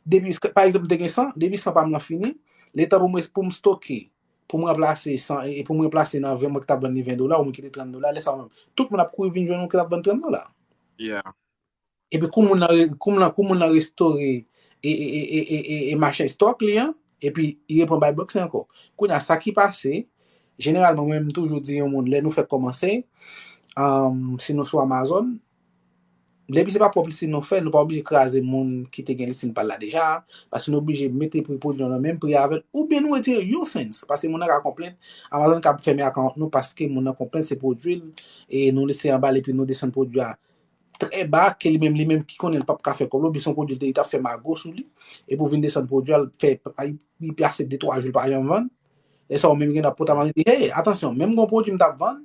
Depi, pa egzanp, m te gen san, depi san pa m lan fini, letan pou mwen, pou m stoke, pou m ranplase san, e pou m ranplase nan ven mwen ki t ap vann li ven dola, ou mwen ki te trant dola, lè sa menm, tout moun ap kouri vin jwenn ou ki t ap vann trant dola. Yeah. Epi kou moun nan, kou moun nan, kou moun nan restore e, e, e, e, e, e machin stock li an, epi li repran buy box li ankò. Kounye a, sa ki pase, jeneralman, mwen, m toujou di yon moun, lè nou fèk kòmanse, um, si nou sou Amazon, depi se pa pwòb listing nou fè, nou pa oblije kraze moun ki te gen listing pa l la deja, paske nou oblije mete pri pwodui an nan menm pri avè l, oubyen nou retire yon cents, paske moun nan ka konplenn, Amazon ka fèmen akawont nou paske moun nan konplenn se pwodui l, e nou liste anba l, epi nou desann pwodui a trè ba, ke li menm, li menm ki konnen l p ap ka fè kòb la, oubyen se yon pwodui li t ap fè mago sou li, epi w vin desann pwodui a, l fè, li pase de twa jou, l pa janm vann. Lè sa, ou menm gen dwa pote Amazon di, hey, atansyon, menm gon pwodui m t ap vann,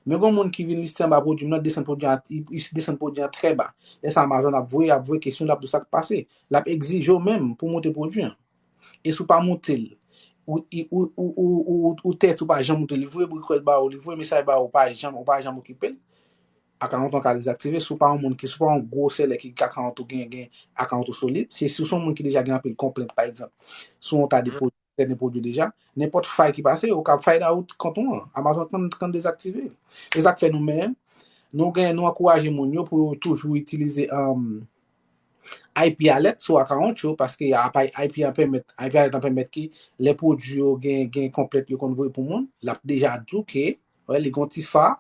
men gon moun ki vin liste anba pwodui m nan, desann pwodui a, li, li desann pwodui a trè ba. Lè sa, Amazon ap voye, ap voye kesyon, l ap di w sa k pase. L ap egzije w menm pou w moute pwodui an. E si w pa moute l, ou, ou, ou, ou, ou, ou tèt ou pa janm moute l, li voye request ba ou, li voye mesaj ba ou, ou pa janm, ou pa janm okipe l, akawont ou ka dezaktive. Si w pa yon moun ki, si w pa yon gwo selè ki akawont ou gen, gen akawont ou solid, se si w se yon moun ki deja gen anpil konplent, pa egzanp, si w ta depoze sèten pwodui deja, nenpòt fay ki pase, ou ka find out kont ou an. Amazon konn, konn dezaktive. E sa k fè nou menm, nou gen, nou ankouraje moun yo pou yo toujou itilize, um, I P alert sou akawont yo, paske apa I P an pèmèt, I P alert an pèmèt ke lè pwodui yo gen, gen konplent yo konn voye pou moun, l ap deja di w ke, wè, li gon ti fa,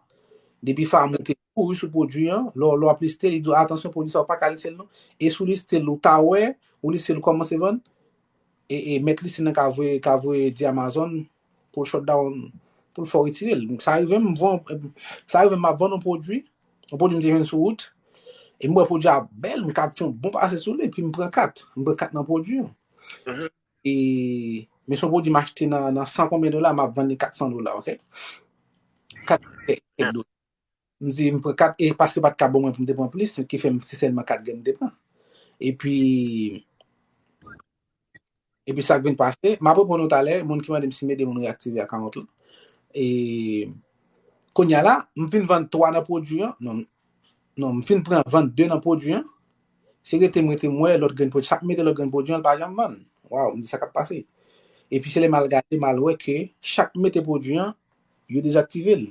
depi fa a moute, kouri sou pwodui an, lè w, lè w ap liste, li di w, "Atansyon, pwodui sa, ou pa ka liste l non." E si w liste l, ou ta wè, ou liste l, ou kòmanse vann, e, e mèt listin nan ka voye, ka voye di Amazon pou l shut down, pou l fè w retire l. Sa rive m vann, sa rive m ap vann yon pwodui, yon pwodui m te jwenn sou wout, e m wè pwodui a bèl, m ka fè yon bon pase sou li, epi m pran kat, m pran kat nan pwodui an. Mhm. E, men se yon pwodui m achte nan, nan san konbyen dola, m ap vann li kat san dola, oke? Kat kèk, kèk dola. M di, m pran kat, e paske pa t ka ban mwen pou m te pran plis, ki fè m se sèlman kat grenn m te pran. Epi, epi sa k vin pase, m ap reponn ou talè, moun ki mande m si m ede moun reaktive akawont lan. E, kounye a la, m fin vann twa nan pwodui an, non, non, m fin pran vann de nan pwodui an. Se rete m rete m wè lòt grenn pwodui, chak m mete lòt grenn pwodui an, l pa janm vann. Waw, m di sa k ap pase. Epi se lè m al gade, m al wè ke chak m mete pwodui an, yo dezaktive l.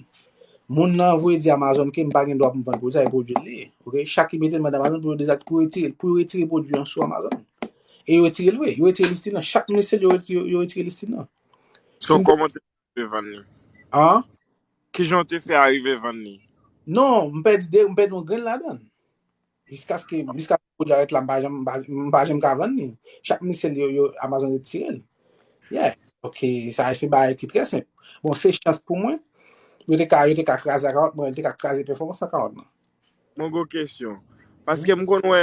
Moun nan voye di Amazon ke m pa gen dwa pou m vann pwodui sa, e pwodui l li ye. Oke? Chak ki mete l mande Amazon pou yo dezak-, pou yo retire, pou yo retire pwodui an sou Amazon. E yo retire l vre. Yo retire listin nan. Chak m lese l, yo retire, yo retire listin nan. So, kòman w te rive vann li? An? Kijan w te fè arive vann li? Non, m pèdi de, m pèdi yon grenn ladan l. Jiskaske, jiskaske pwodui a ret la, m pa janm, m pa, m pa janm ka vann li. Chak m lese l, yo, yo, Amazon retire l. Yeah. Ok, sa se bagay ki trè senp. Bon, se chans pou mwen. Yo te ka, yo te ka kraze akawont mwen, yo te ka kraze pèfòmans akawont mwen. Mwen gon kesyon. Paske m konn wè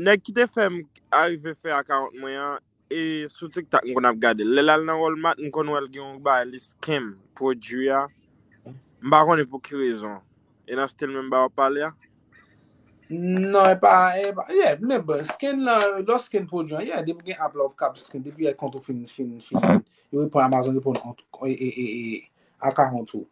nèg ki te fè m arive fè akawont mwen an, e sou TikTok m konn ap gade l. Lè l al nan Walmart, m konn wè l gen yon bagay li scam pwodui a. M pa konnen pou ki rezon. E nan still menm bagay w ap pale a? Non, e pa, e pa, yeah, men bon, scan lan, lè w scan pwodui an, yeah, depi gen app la, w kab scan, depi kont ou fin, fin, fin, yo reponn Amazon, reponn e, e, e, e, akawont ou.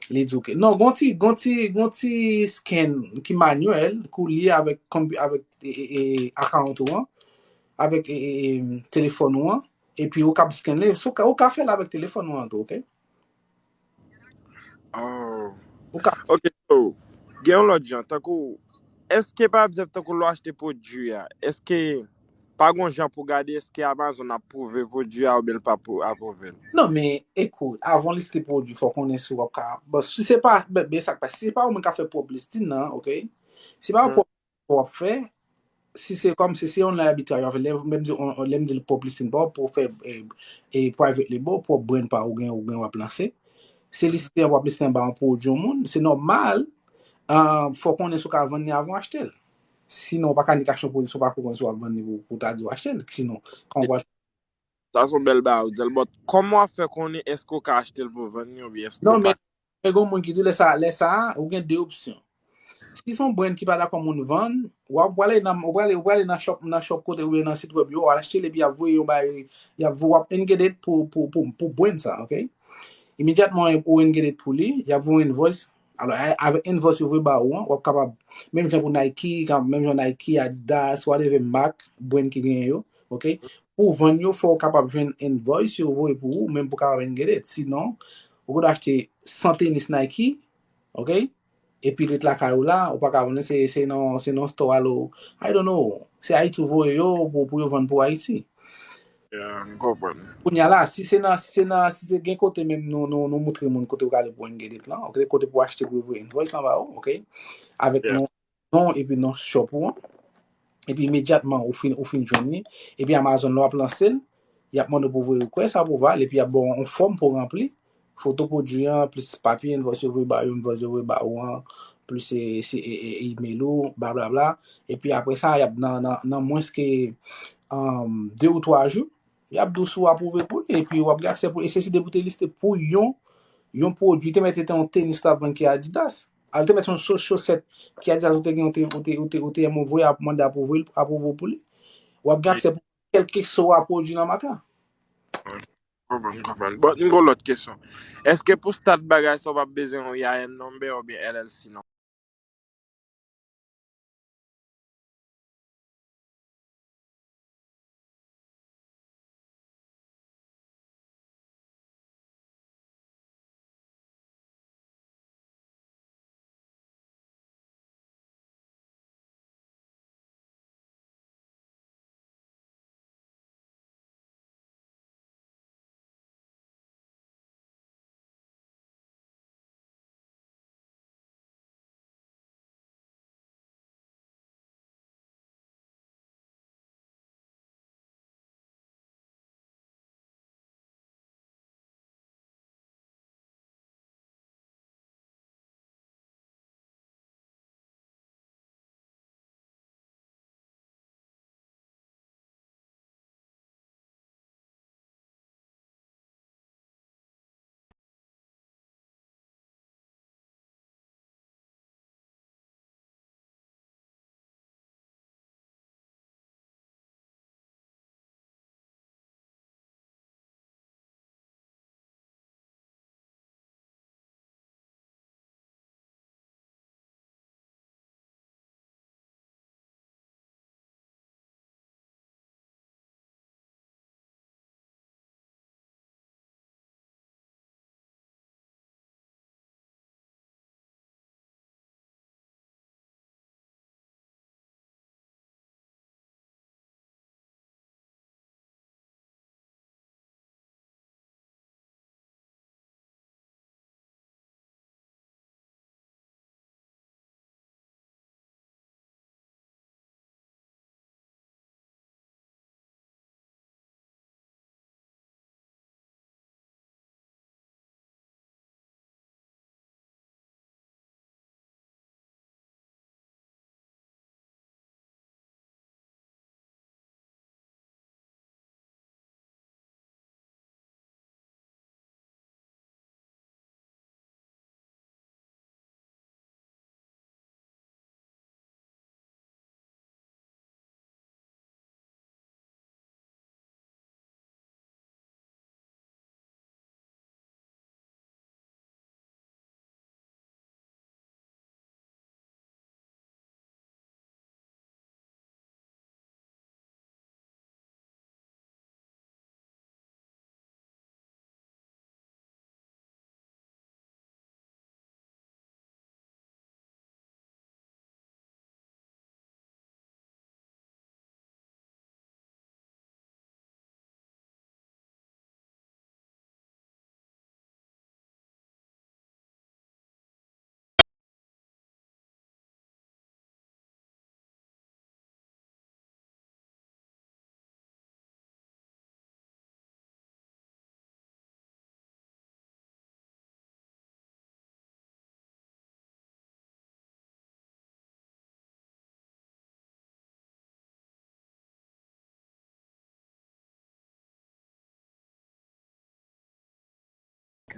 Li di w ke, non, gon ti, gon ti, gon ti scan ki manyèl, ke w li avèk, konpi-, avèk, e, e, e, akawont ou an, avèk, e, e, e, telefòn ou an, epi ou kab scan li, so, ou ka fè l avèk telefòn ou an tou, ok? Oh. Ou ka. Ok, so, gen yon lòt jan, tankou, èske pa egzanp, tankou lè w achte pwodui a, èske pa gon jan pou gade èske Amazon apwouve pwodui a oubyen l pa pou apwouve l? Non, men, ekout, avan w liste pwodui, fò w konnen si w ap ka, bon, si se pa, ben, ben, sa k pase, si se pa ou menm k ap fè pwòp listing nan, ok? Si pa ou pwòp w ap fè, si se kòm si se online arbitraj w ap fè, lè, lè m di, on, lè m di l pwòp listing pa w, pou w fè, e, e, private label, pwòp brand pa w, ou gen, ou gen w ap lanse. Se listing an, w ap listing anba yon pwodui yon moun, se nòmal, ah, fò w konnen si w ka vann li avan w achte l. Sinon, w pa ka nik achte yon pwodui, si w pa ko konnen si w ap vann li pou, pou w ta di w achte l. Sinon, kòman w pral Sa se yon bèl bagay ou di l, but kòman w ap fè konnen èske w ka achte l pou vann li oubyen èske w pa? Non, men, men gon moun ki di lè sa, lè sa, ou gen de opsyon. Si se yon brand ki pa dakò moun vann, w ap prale nan, ou prale, ou prale nan shop, nan shop kote oubyen nan sit web yo, w al achte l epi y ap voye yon bagay, y ap voye, w ap engage pou, pou, pou, pou brand sa, ok? Imedyatman ou engage pou li, y ap voye yon invoice. Alò, a-, avèk invoice yo voye ba ou an, w ap kapab, menm jan pou Nike, menm jan Nike, Adidas, whatever mak, brand ki genyen yo, ok? Pou w vann yo, fò w kapab jwenn invoice yo voye pou ou, menm pou w kapab engage. Sinon, ou gen dwa achte san tenis Nike, ok? Epi ret lakay ou la, ou pa ka vann, se, se nan, se nan store alo, I don't know, se Ayiti ou voye yo pou, pou yo vann pou Ayiti. Yeah, m konprann. Kounye a la, si se nan, si se nan, si se gen kote menm nou, nou, nou moutre moun kote ou ka ale pou engage lan, ok, kote pou achte pou yo voye invoice lan ba ou, ok? Avèk non, non, epi non shop ou an. Epi imedyatman ou fin, ou fin jwenn li. Epi Amazon la w ap lanse l, y ap mande w pou voye request approval, epi y ap ba w yon fòm pou w ranpli. Foto pwodui an, plis papye, invoice yo voye ba yo, invoice yo voye ba ou an, plis se, se e, e, email ou, blablabla. Epi apre sa, y ap nan, nan, nan mwens ke, um, de ou twa jou, y ap di w si w apwouve pou li, epi w ap gen aksè pou li. E se si depi w te liste pou yon, yon pwodui, te mèt se te yon tenis w t ap vann ki Adidas. Al te mèt se yon cho-, chosèt ki Adidas, ou te gen, ou te, ou te, ou te, ou te voye ap mande apwouve, apwouve pou li. W ap gen aksè pou kèlkeswa pwodui nan mak la. Konprann, konprann. Bon, m gon lòt kesyon. Èske pou start bagay sa, w p ap bezwen yon E I N number oubyen L L C number?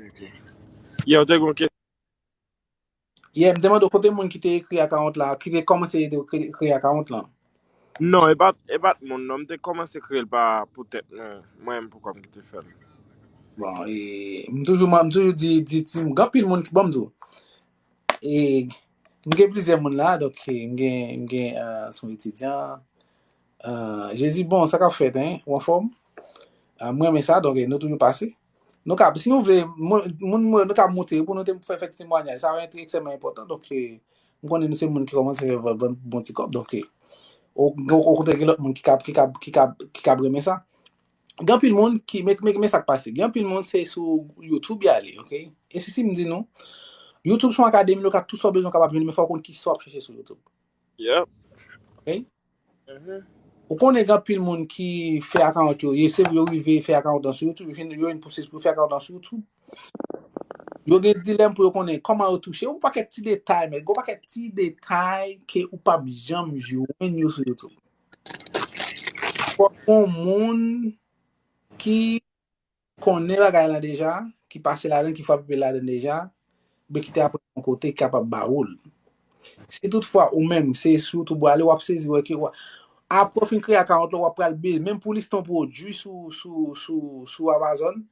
Ok. Yo, te gon ke- Yeah, m te mande w kote moun ki te ekri akawont la, ki te kòmanse ede w kre- kreye akawont lan. Non, e pa, e pa t moun, non. M te kòmanse kreye l pa pou tèt mwen. Mwen menm pou kò m ki te fè l. Bon, e, m toujou, m toujou di, di, di, gen anpil moun ki, bon, m di w, e, m gen plizyè moun la, donk, e, m gen, m gen, euh, se yon etidyan, euh, Jezi, bon, sa k ap fèt, hein, ou anfòm? Euh, mwen renmen sa, donk, e, nou toujou pase. Nou ka, si nou vle, moun, moun, nou ka montre pou nou te fè, fè temwayaj. Sa va ekstrèmman enpòtan, donk, e, m konnen nou se moun ki kòmanse fè bon, bon, bon ti kòb, donk, e, o, o, okontrè, gen lòt moun ki ka, ki ka, ki ka, ki ka renmen sa. Gen anpil moun ki, men, men, men sa k pase. Gen anpil moun se sou YouTube y ale, ok? E se si m di nou, YouTube se yon akademi, ou ka tout sa w bezwen w kapab jwenn, men fò w konn kisa w ap chèche sou YouTube. Yeah. Ok? Mhm. Ou konnen gen anpil moun ki fè akawont yo, ye se yo rive fè akawont lan sou YouTube, yo jwenn, yo jwenn pwosesis pou fè akawont lan sou YouTube. Yo gen dilèm pou yo konnen kòman yo touche. Yon pakèt ti detay, men yon pakèt ti detay ke ou p ap janm jwenn yo sou YouTube. Fòk yon moun ki konnen bagay lan deja, ki pase ladan, ki frape pye ladan deja, men ki te aprann yon kote ki kapab ba ou l. Si toutfwa ou menm, se sou YouTube ou ale, w ap sezi wè ke w, apre w fin kreye akawont la, w ap pral bezwen, menm pou liste yon pwodui sou, sou, sou, sou Amazon,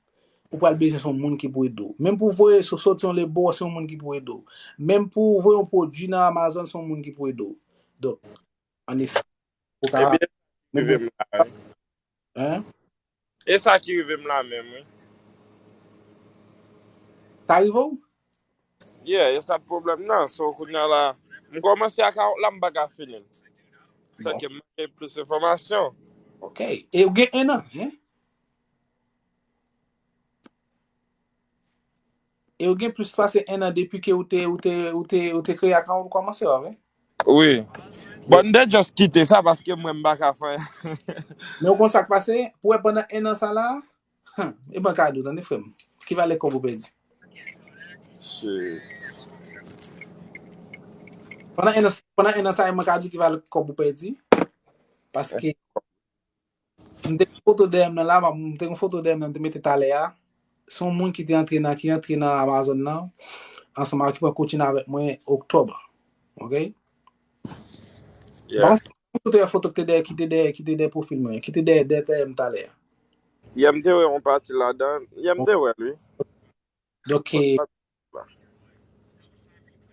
ou pral bezwen se yon moun ki pou ede w. Menm pou voye so-, soti yon lebo, se yon moun ki pou ede w. Menm pou voye yon pwodui nan Amazon, se yon moun ki pou ede w. Donk, an efè, ou ka, Ebyen, men rive m la, wi. Hein? E sa ki rive m la menm, wi. Sa rive w? Yeah, e sa pwoblèm nan. So, kounye a la, m kòmanse akawont la, m pa ka fini l. Sa Bon. Ke m manke plis enfòmasyon. Ok. E ou gen en an, hein? E ou gen plis pase en an depi ke ou te, ou te, ou te, ou te kreye akawont ou kòmanse, pa vre? Wi. Bon, m te just kite sa paske mwen m pa ka fè. Men ou konn sa k pase? Pou wè pandan en an sa la, hmm, e ban kado, tande frè m. Ki valè kòb ou pèdi? Shit. Pandan en an, pandan en an sa, e ban kado ki valè kòb ou pèdi? Paske m te gen foto dèyè m nan la, m te gen foto dèyè m nan, m te mete talè a. Se yon moun ki te antre nan, ki antre nan Amazon nan, ansanm avèk, ki pran coaching avèk mwen oktòb. Ok? Yeah. Bon, foto, foto ki te dèyè, ki te dèyè, ki te dèyè pwofil mwen, ki te dèyè, dèyè, dèyè m talè a. Yeah, m te wè yon pati ladan. Yeah, m te wè l, wi. Donk, eh,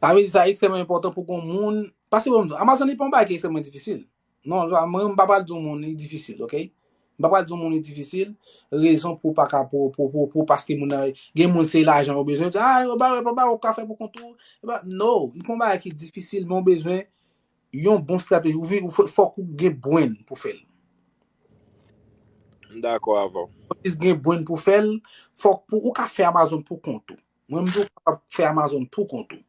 sa vle di sa ekstrèmman enpòtan pou gon moun. Paske bon, Amazon li pa yon bagay ki ekstrèmman difisil. Non, mwen, m pa pral di yon moun li difisil, ok? M pa pral di yon moun li difisil. Rezon pou pa ka, pou, pou, pou, pou paske moun nan, gen moun se lajan yo bezwen, yo di, ah, yo ba, yo pa ba, ou ka fè pou kont ou. Yo ba, no, li pa yon bagay ki difisil, men ou bezwen yon bon estrateji. Ou vi-, ou fò-, fòk ou gen brain pou fè l. M dakò avè w. Fòk ou gen brain pou fè l, fòk pou ou ka fè Amazon pou kont ou. Mwen, m di ou kapab fè Amazon pou kont ou.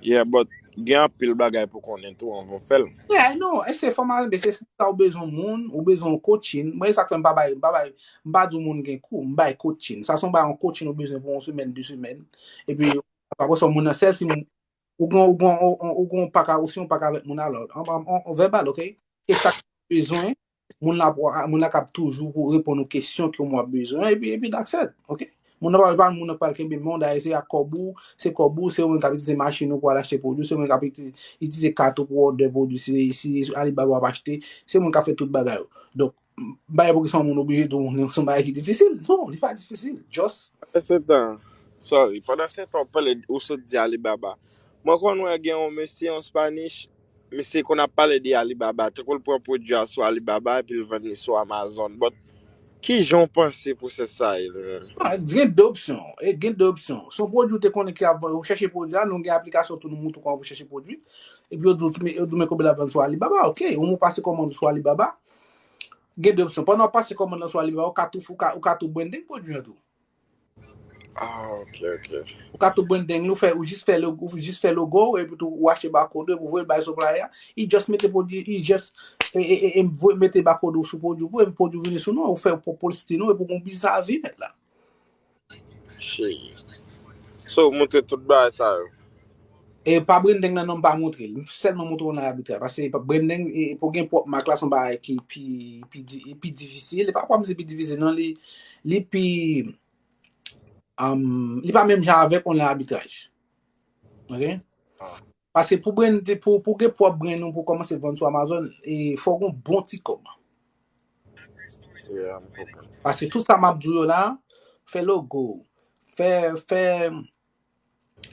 Yeah, but gen anpil bagay pou konnen tou anvan w fè l. Yeah, I know. E se fòmasyon, se sa ou bezwen moun, ou bezwen yon coaching. Mwen, e sa k fè m pa bay, m pa bay, m pa di moun gen kou, m bay coaching. Sa se yon bay yon coaching ou bezwen pou yon semèn, de semèn. Epi, apre sa, moun nan sèl si moun, ou gen, ou gen, ou, ou, ou gen yon pak a, ou si yon pak avèk moun alò. An, an, an, an vèbal, ok? E sa k bezwen, moun la, moun la kap toujou pou reponn ou kesyon ke w ap bezwen, epi, epi that's it, ok? Moun nan pa, pa moun nan k pral kenbe men w, dayè se ak kòb ou, se kòb ou, se ou menm k ap itilize machin ou pou al achte pwodui, se ou menm k ap iti-, itilize kat ou pou òdè pwodui, si, si Alibaba w ap achte, se moun k ap fè tout bagay yo. Donk, m pa gen pou ki se yon moun oblije di w se yon bagay ki difisil. Non, li pa difisil. Just. Pandan se tan, sorry, pandan se tan w pale, ou sot di Alibaba. Mwen konn wè gen yon mesye, yon Spanish, misye konn ap pale de Alibaba, tankou l pran pwodui a sou Alibaba epi l vann li sou Amazon. But, kijan w panse pwosès sa ye, li menm? Ah, gen de opsyon. E gen de opsyon. Se yon pwodui ou te konnen ki ap vann, ou chèche pwodui a, nou gen aplikasyon tou nou montre w kòman pou chèche pwodui. Epi yo di w, yo di w men konbyen l ap vann sou Alibaba, ok. Ou pase kòmann ou sou Alibaba. Gen de opsyon. Pandan w ap pase kòmann nan sou Alibaba, ou ka tou, ou ka, ou ka tou branding pwodui an tou. Ah, ok, ok. Ou ka tou branding, ou fè, ou jis fè lo-, ou jis fè logo, epi tou ou achte barcode, epi ou voye l bay supplier a. Li just mete pwodui, li just, e, e, e, e, voye mete barcode ou sou pwodui pou, epi pwodui vini sou nou, ou fè pou, pou l style nou, epi ou gon biznis a vi mèt la. Shit. So, ou montre tout bagay sa yo. E pa branding nan non, m pa montre l. M sèlman montre w nan abitraj. Paske pa- branding, e, pou gen pwòp mak la, se yon bagay ki pi, pi, di- pi difisil. E pa pwòp se pi difisil, non, li, li pi, um, li pa menm jan avèk online abitraj. Ok? Paske pou brand, pou, pou gen pwòp brand ou pou kòmanse vann sou Amazon, e fò w gen yon bon ti kòb. Yeah, m konprann. Paske tout sa m ap di w yo la, fè logo, fè, fè,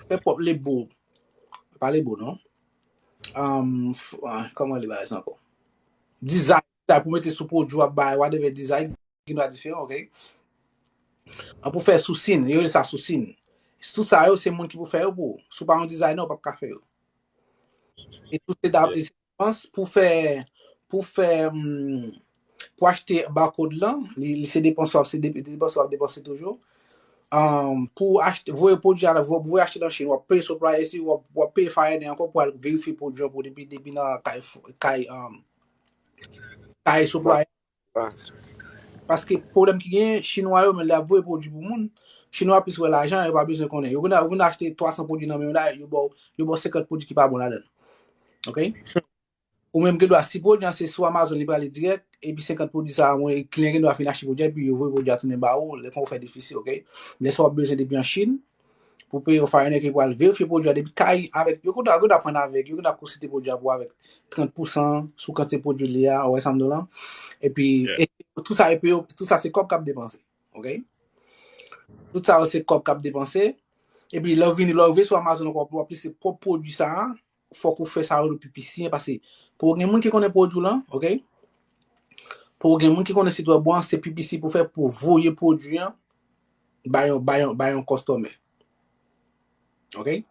fè pwòp lebo. Pa lebo, non. Um, f- ah, kòman li bagay sa ankò? Design, design pou mete sou pwodui w ap bay, whatever design, gen dwa diferan, ok? An pou fè sou sin, yo rele sa sou sin. Tout sa yo, se moun ki pou fè yo pou ou. Si w pa yon designer, ou p ap ka fè yo. E tout se da- e se depans pou fè, pou fè, hmm, pou achte barcode lan, li, li se depans w ap, se de- depans w ap depanse toujou. Um, pou achte, voye pwodui a, vo- voye achte nan Chin, w ap peye supplier isi, w ap, w ap peye foreigner ankò pou al verifye pwodui an pou depi, depi nan kay, kay, um, kay supplier. Ah, Paske pwoblèm ki gen, Chinwa yo, men lè y ap voye pwodui pou moun, Chinwa plis wè lajan, yo pa bezwen konnen. Yo konn, yo konn achte twa san pwodui nan men w la, yo ba w, yo ba w senkant pwodui ki pa bon ladan l. Ok? Ou menm gen dwa, si pwodui an se sou Amazon, li prale dirèk, epi senkant pwodui sa a, mwen, kliyan gen dwa fin achte pwodui a, epi yo voye pwodui a tounen ba ou, lè kon ou fè defisi, ok? Men sa w ap bezwen depi an Chin, pou peye yon foreigner ki pral verifye pwodui a depi kay avèk, yo konn, yo konn aprann avèk, yo konn konsidere pwodui a pou avèk trant pousan sou kantite pwodui li a, ou wè sa m di w lan. Epi, Yeah. e, tout sa, epi yo, tout sa se kòb k ap depanse, ok? Tout sa yo se kòb k ap depanse. Epi lè w vini, lè w rive sou Amazon ankò, pou w aplike pwòp pwodui sa a, fòk ou fè sa yo le pi pisi an, paske pou gen moun ki konnen pwodui lan, ok? Pou gen moun ki konnen sit wèb ou an, se pi pisi pou fè pou voye pwodui an ba yon, ba yon, ba yon customer. Ok?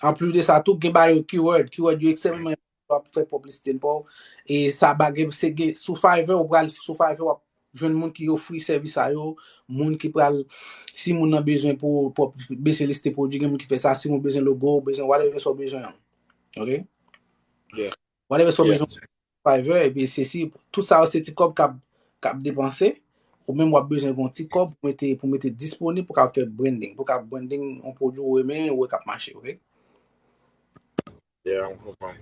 Anplis de sa tou, gen ba yo keyword. Keyword yo ekstrèmman enpòtan pou fè piblisite pou ou. E sa ba gen, se gen, sou Fiverr, ou pral sou Fiverr, w ap jwenn moun ki ofri sèvis sa yo, moun ki pral, si moun nan bezwen pou, pou bese liste pwodui, gen moun ki fè sa, si moun bezwen logo, bezwen whatever sa w bezwen an. Ok? Yeah. Whatever sa w Yeah. bezwen, Fiverr, epi se si, tout sa yo se ti kòb k ap, k ap depanse, ou menm w ap bezwen yon ti kòb pou mete, pou mete disponib, pou ka fè branding, pou ka branding yon pwodui ou renmen, ou wè k ap mache, ok? Yeah, m konprann.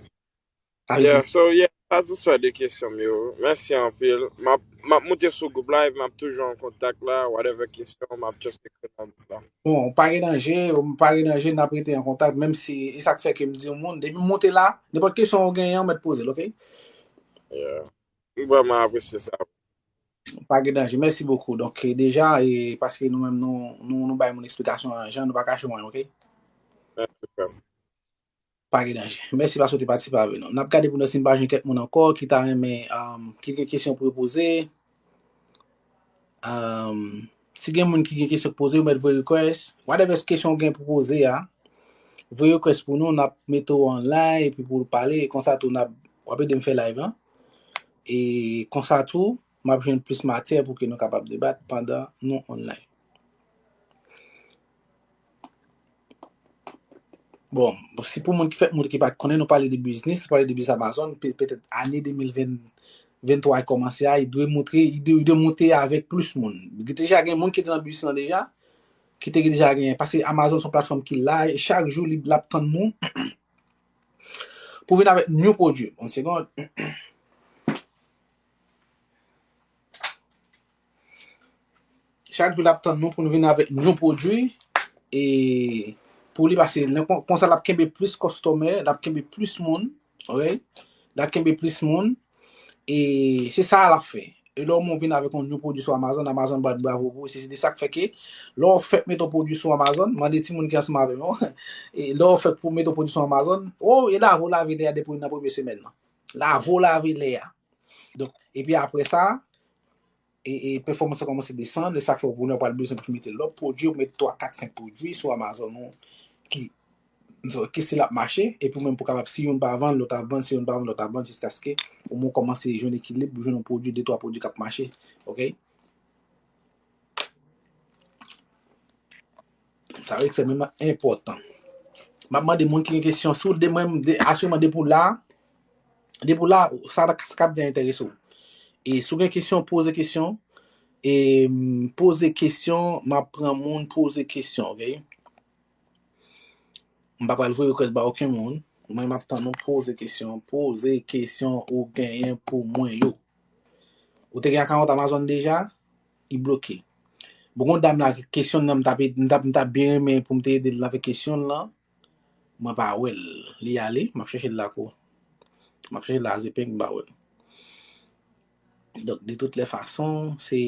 Sa vle Yeah, di, so yeah, satisfè de kesyon m yo. Mèsi anpil. M ap, m ap moute sou gwoup la, epi m ap toujou an kontak la, whatever kesyon, m ap just ekri nan gwoup la. Bon, pa gen danje, pa gen danje, n ap rete an kontak, menm si, e sa k fè ke m di yon moun, depi m monte la, nenpòt kesyon ou genyen, ou mèt poze l, ok? Yeah. M vrèman apresye sa. Pa gen danje, mèsi bokou. Donk, e, deja, e, paske nou menm, nou, nou, nou bay moun eksplikasyon an jan, nou pa kache moun, ok? Mèsi, frè m. Pa gen danje. Mèsi paske w te patisipe avè nou. N ap gade pou nou si n pa jwenn kèk moun ankò ki ta renmen, um, ki gen kesyon pou yo poze. Um, si gen moun ki gen kesyon pou poze, ou mèt voye request. Whatever kesyon ou gen pou poze a, voye request pou nou, n ap mete w online epi pou w pale. E konsa tou, n ap, w ap ede m fè live lan. E konsa tou, m ap jwenn plis matyè pou ke nou kapab debat pandan nou online. Bon, si pou moun ki fèk moute ki pa t konnen, nou pale de biznis, nou pale de biznis Amazon, pe- petèt ane de mil ven, venntwa a kòmanse a, li dwe montre, li dwe, li dwe monte avèk plis moun. Deja gen moun ki te nan biznis lan deja, ki te deja genyen. Paske Amazon se yon platfòm ki la, e chak jou li l ap tann nou pou vin avèk new pwodui. Yon segond. Chak jou l ap tann nou pou nou vin avèk new pwodui. E pou li pase, nan kon- konsa l ap kenbe plis customer, l ap kenbe plis moun, ok? L ap kenbe plis moun. E se sa l ap fè. E lè w vin avèk yon new pwodui sou Amazon, Amazon bat bravo pou ou. Se, se de sa k fè ke lè w fèk mete yon pwodui sou Amazon, mande timoun ki ansanm avè m yo. E lè w fèk pou mete yon pwodui sou Amazon, oh, e lave w lave lè a depi nan premye semèn nan. Lave w lave lè a. Donk, epi apre sa, e, e pèfòmans lan kòmanse desann, e sa k fè w kounye a w pral bezwen pou mete lòt pwodui, ou mete twa, kat, senk pwodui sou Amazon ou ki, ki still ap mache, epi ou menm pou kapab, si youn pa vann, lòt ap vann, si youn pa vann, lòt ap vann, jiskaske ou menm kòmanse jwenn ekilib, ou jwenn yon pwodui, de twa pwodui k ap mache, ok? Sa ekstrèmman enpòtan. M ap mande moun ki gen kesyon sou de mwen, de, asireman depi w la, depi w la, sa, sa k ap byen enterese w. E si w gen kesyon, poze kesyon. E, mm, poze kesyon, m ap pran moun, poze kesyon, ok? M pa pral voye request ba okenn moun. Mwen, m ap tann nou poze kesyon. Poze kesyon ou genyen pou mwen yo. Ou te gen akawont Amazon deja? Li bloke. Bon, gon dam la, kesyon nan, m t ap, m t ap, m t ap byen renmen pou m te ede l avèk kesyon l lan. Mwen pa wè l. Li ale, m ap chèche l la kou. M ap chèche l la zepeng, m pa wè l. Donk, de tout lè fason, se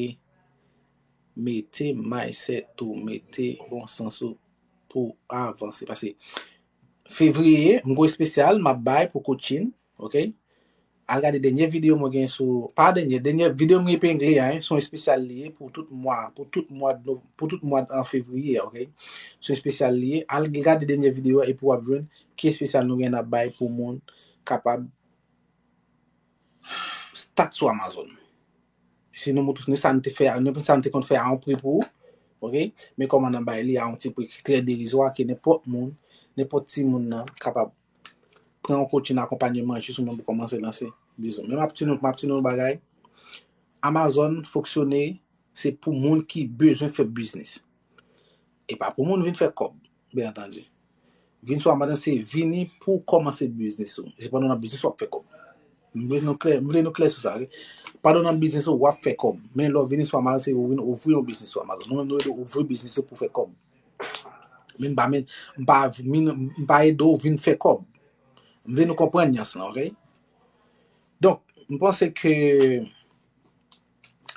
mete mindset ou, mete bon sans ou pou avanse. Paske fevriye, m gon espesyal, m ap bay pou coaching, ok? Al gade dènye videyo mwen gen sou, pa dènye, dènye videyo mwen epengle a, hein, se yon espesyal li ye pou tout mwa, pou tout mwa, pou tout mwa an fevriye, ok? Se yon espesyal li ye. Al gade dènye videyo a epi w ap jwenn ki espesyal nou gen ap bay pou moun kapab stat sou Amazon. Si nou moutre nou sa nou te fè, nou sa nou te konn fè a yon pri pou ou, ok? Men kòman nan bay li a yon ti pri trè derizwa ke nenpòt moun, nenpòt timoun nan kapab pran yon coaching akonpanyeman jis ou menm pou kòmanse lanse biznis. Men m ap di nou, m ap di nou bagay. Amazon fonksyone, se pou moun ki bezwen fè biznis. E pa pou moun vin fè kòb, byen antandi. Vin sou Amazon se vini pou kòmanse biznis ou. Se pandan w nan biznis w ap fè kòb. M vle nou klè, m vle nou klè sou sa, ok? Pandan w nan biznis ou, w ap fè kòb. Men lè w vini sou Amazon, se ou vin ouvri yon biznis sou Amazon. Nou menm nou rele ouvri biznis ou pou fè kòb. Men m pa, men, m pa, m pa ede w vin fè kòb. M vle nou konprann nyans lan, ok? Donk, m panse ke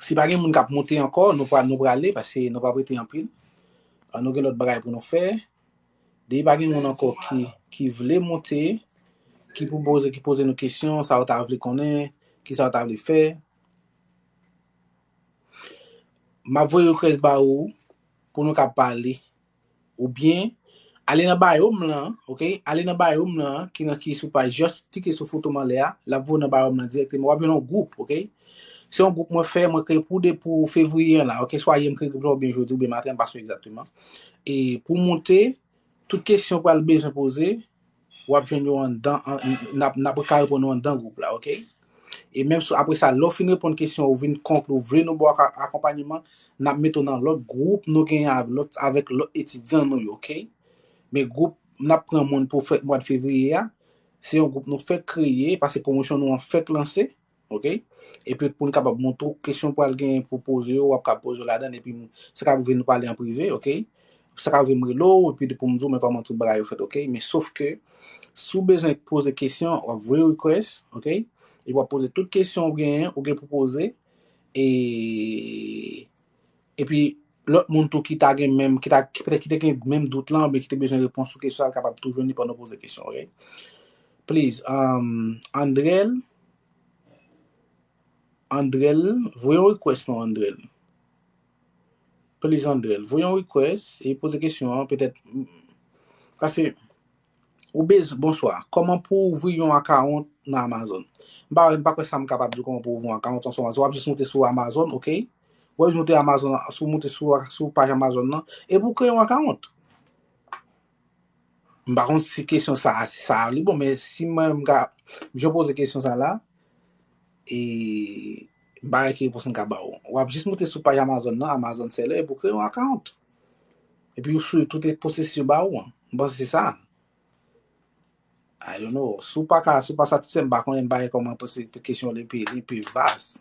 si pa gen moun k ap monte ankò, nou pral, nou prale, paske nou p ap rete anpil. Ah, nou gen lòt bagay pou nou fè. Depi pa gen moun ankò ki, ki vle monte, ki pou poze, ki poze nou kesyon, sa yo ta vle konnen, ki sa yo ta vle fè. M ap voye request ba ou pou nou ka pale. Oubyen, ale nan bio m lan, ok? Ale nan bio m lan, ki nan ki sou paj, just klike sou foto m anlè a, l ap voye w nan bio m lan dirèkteman. W ap jwenn yon gwoup, ok? Se yon gwoup mwen fè, mwen kreye pou de, pou fevriye an la, ok? Swa yè m kreye gwoup la, oubyen jodi, oubyen maten, m pa sonje egzakteman. E pou monte, tout kesyon w pral bezwen poze, w ap jwenn yo anndan, an, n ap, n ap ka reponn yo anndan gwoup la, ok? E menm si apre sa, lè w fin reponn kesyon, ou vin konkli, ou vle nou ba w ak-, akonpanyeman, n ap mete w nan lòt gwoup nou genyen avèk lòt, avèk lòt etidyan nou yo, ok? Men gwoup n ap pran moun pou fèt mwa fevriye a, se yon gwoup nou fèk kreye, paske pwomosyon nou an fèk lanse, ok? Epi pou n kapab montre w kesyon pral genyen pou poze yo, w ap ka poze yo ladan, epi m, sa ka rive nou pale an prive, ok? Sa ka rive m rele w, epi pou m di w, men kòman tout bagay yo fèt, ok? Men sof ke, si w bezwen poze kesyon, w ap voye request, ok? Epi w ap poze tout kesyon ou genyen, ou gen pou poze, e, epi lòt moun tou ki ta gen menm, ki ta, ki petèt ki te gen menm dout lan, oubyen ki te bezwen repons sou kesyon sa, l kapab tou jwenn li pandan w poze kesyon, ok? Please, um, Andrel, Andrel, voye yon request non, Andrel. Please, Andrel, voye yon request e poze kesyon an, petèt, paske ou bezwen, bonswa, kòman pou ouvri yon akawont nan Amazon? M pa, m pa kwè sa m kapab di w kòman pou ouvri yon akawont ansanm. W ap jis moute sou Amazon, ok? W ap jis moute Amazon, sou moute sou, sou paj Amazon nan, epi w kreye yon akawont. M pa konn si kesyon sa, si sa li bon, men si mwen m ka, jan w poze kesyon sa la, e m pa wè ki repons m ka ba w. W ap jis moute sou paj Amazon nan, Amazon Seller, epi w kreye yon akawont. Epi w swiv tout pwosesis yo ba ou an. M panse se sa. I don't know. Si w pa ka, si w pa satisfè, m pa konnen, m pa wè kòman poze kesyon li pi, li pi vas.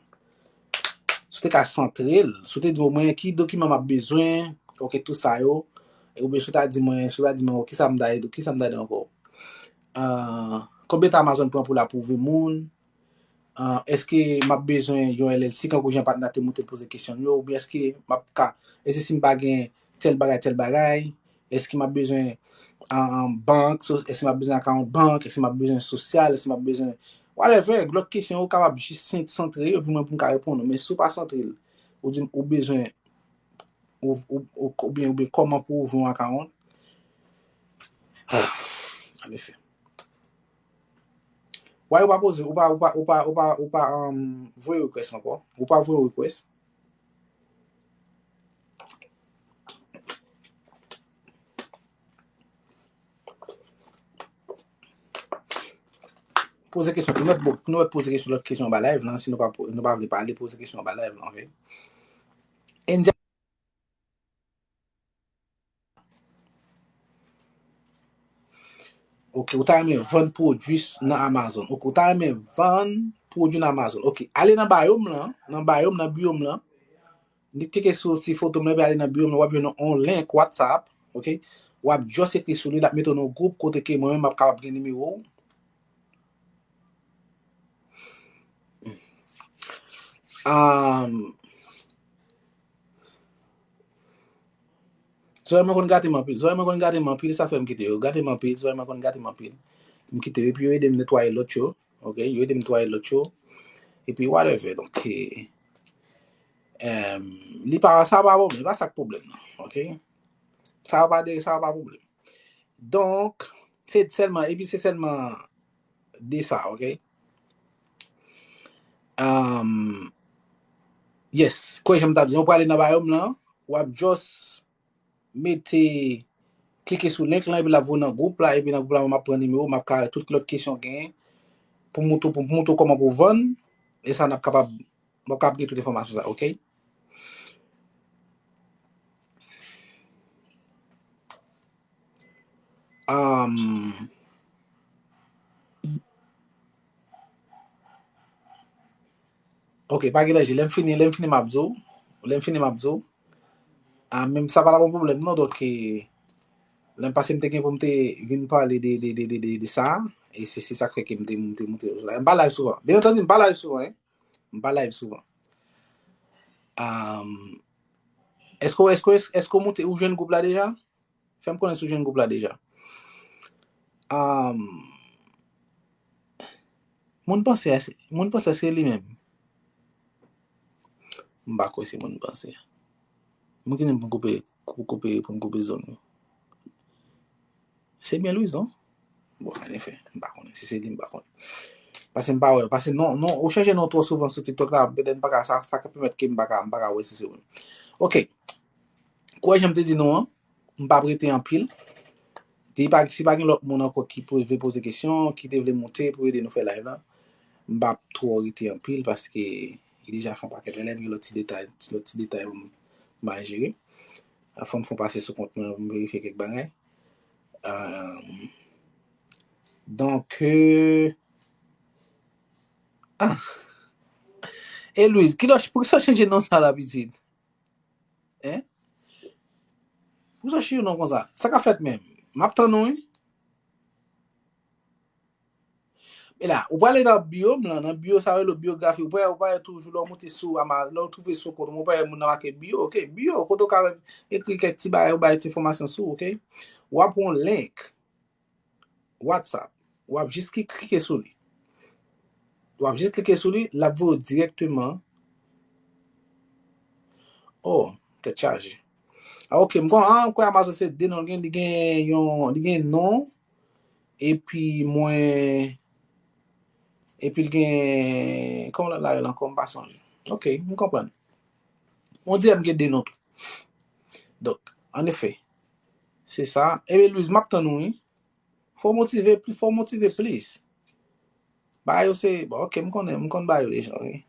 Si w te ka santre l, si w te di mwen ki dokiman m ap bezwen, ok, tout sa yo, e oubyen si w ta di mwen, si w ta di mwen, ok, kisa m ta, kisa m ta di ankò? Ah, konbyen tan Amazon pran pou l apwouve moun? Ah, èske m ap bezwen yon L L C kankou jan patnè a te montre l poze kesyon yo, oubyen èske m ap ka, èske si m pa gen tèl bagay, tèl bagay, èske m ap bezwen, ah, ah, bank, so, èske m ap bezwen akawont bank, èske m ap bezwen sosyal, èske m ap bezwen, whatever, lòt kesyon, ou kapab jis sen-, santre yo, epi mwen pou m ka reponn ou. Men si w pa santre l, ou di m ou bezwen, ou, ou, ou, oubyen, oubyen kòman pou ouvri yon akawont, ah, an efè. Why ou pa poze, ou pa, ou pa, ou pa, ou pa, ou pa, um, voye request ankò? Ou pa voye request? Poze kesyon, pou nou, pou nou poze kesyon, lòt kesyon anba live lan, si nou pa, nou pa vle pale, poze kesyon anba live lan, ok? Angel, Ok, ou ta renmen vann pwodui nan Amazon. Ok, ou ta renmen vann pwodui nan Amazon. Ok, ale nan bio m lan, nan bio m, nan bio m lan. Ni klike sou ti foto m lan, epi ale nan bio m lan, w ap jwenn yon link WhatsApp, ok? W ap just ekri sou li, l ap mete w nan yon gwoup kote ke mwen menm m ap kapab gen nimewo w. Um, Zòrèy mwen konn gate m anpil. Zòrèy mwen konn gate m anpil, sa fè m kite yo. Gate m anpil, zòrèy mwen konn gate m anpil. M kite yo, epi yo ede m netwaye lòt yo. Ok, yo ede m netwaye lòt yo. Epi whatever. Donk, eh, em, li pa, sa pa pwoblèm, li pa sa k pwoblèm nan. Ok? Sa pa de, sa pa pwoblèm. Donk, se sèlman, epi se sèlman de sa, ok? Um, yes, kwè jan m t ap di, ou prale nan bio m lan, w ap just mete, klike sou link lan, epi l ap voye nan gwoup la, epi nan gwoup la, m ap pran nimewo, m ap kare tout lòt kesyon w genyen, pou m montre w, pou m montre w kòman pou w vann, e sa n ap kapab, m ap kapab gen tout enfòmasyon sa, ok? Um, ok, pa gen danje. Lè m fini, lè m fini, m ap di w. Lè m fini, m ap di w. Ah, menm sa pa t ap yon pwoblèm, non. Donk, eh, lè m pase, m te gen pou m te vin pale de, de, de, de, de, de sa. E se, se sa k fè ke m te, m te moute sou la. M pa live souvan. Byen antandi, m pa live souvan, hein. M pa live souvan. Um, èske, èske, èske, èske w moute, ou jwenn gwoup la deja? Fè m konnen si w jwenn gwoup la deja. Um, moun panse a, moun panse a se li menm. M pa kwè se moun panse a. Moun ki di m pou m koupe, pou koupe, pou m koupe zòn yo. Se byen Louise, non? Bon, anefè, m pa konnen. Si se li, m pa konnen. Paske m pa wè. Paske non, non, ou chanje non twò souvan sou TikTok la, petèt m pa ka, sa, sa ka pèmèt ke m pa ka, m pa ka wè si se ou menm. Ok. Kwè jan m te di nou an, m p ap rete anpil. Di pa, si pa gen lòt moun ankò ki pou vle poze kesyon, ki te vle monte pou ede nou fè live la, m p ap twò rete anpil paske li deja fè yon pakèt lè, lè m gen lòt ti detay, ti lòt ti detay pou m, m al jere. Fò m fè yon pase sou kont mwen pou m verifye kèk bagay. Euh, donk, euh, ah. E Louise, kilè, poukisa w chanje non sa la, pitit? Hein? Poukisa w chanje non konsa? Sa k ap fèt menm? M ap tann ou, wi. E la, ou prale nan bio m lan, nan bio sa yo rele biografi, ou prale, ou prale toujou lè w moute sou Ama-, lè w twouve sou kont mwen, ou prale moun nan make bio, ok? Bio, kote w ka ekri kèk ti bagay, ou bay ti enfòmasyon sou, ok? W ap wè yon link WhatsApp. W ap jis ki-, klike sou li. W ap jis klike sou li, l ap voye w dirèkteman. Oh, tèt chaje. Ah, ok, m kon-, ah, m kwè Amazon se de non l gen, li gen yon, li gen non, epi mwen, epi l gen, kòman l rele l ankò, m pa sonje. Ok, m konprann. On dirè m gen de non tou. Donk, anefè, se sa. Ebyen, Louise, m ap tann ou, wi. Fò w motive plis, fò w motive plis. Bagay yo se, bon, ok, m konnen, m konn bagay yo deja, ok.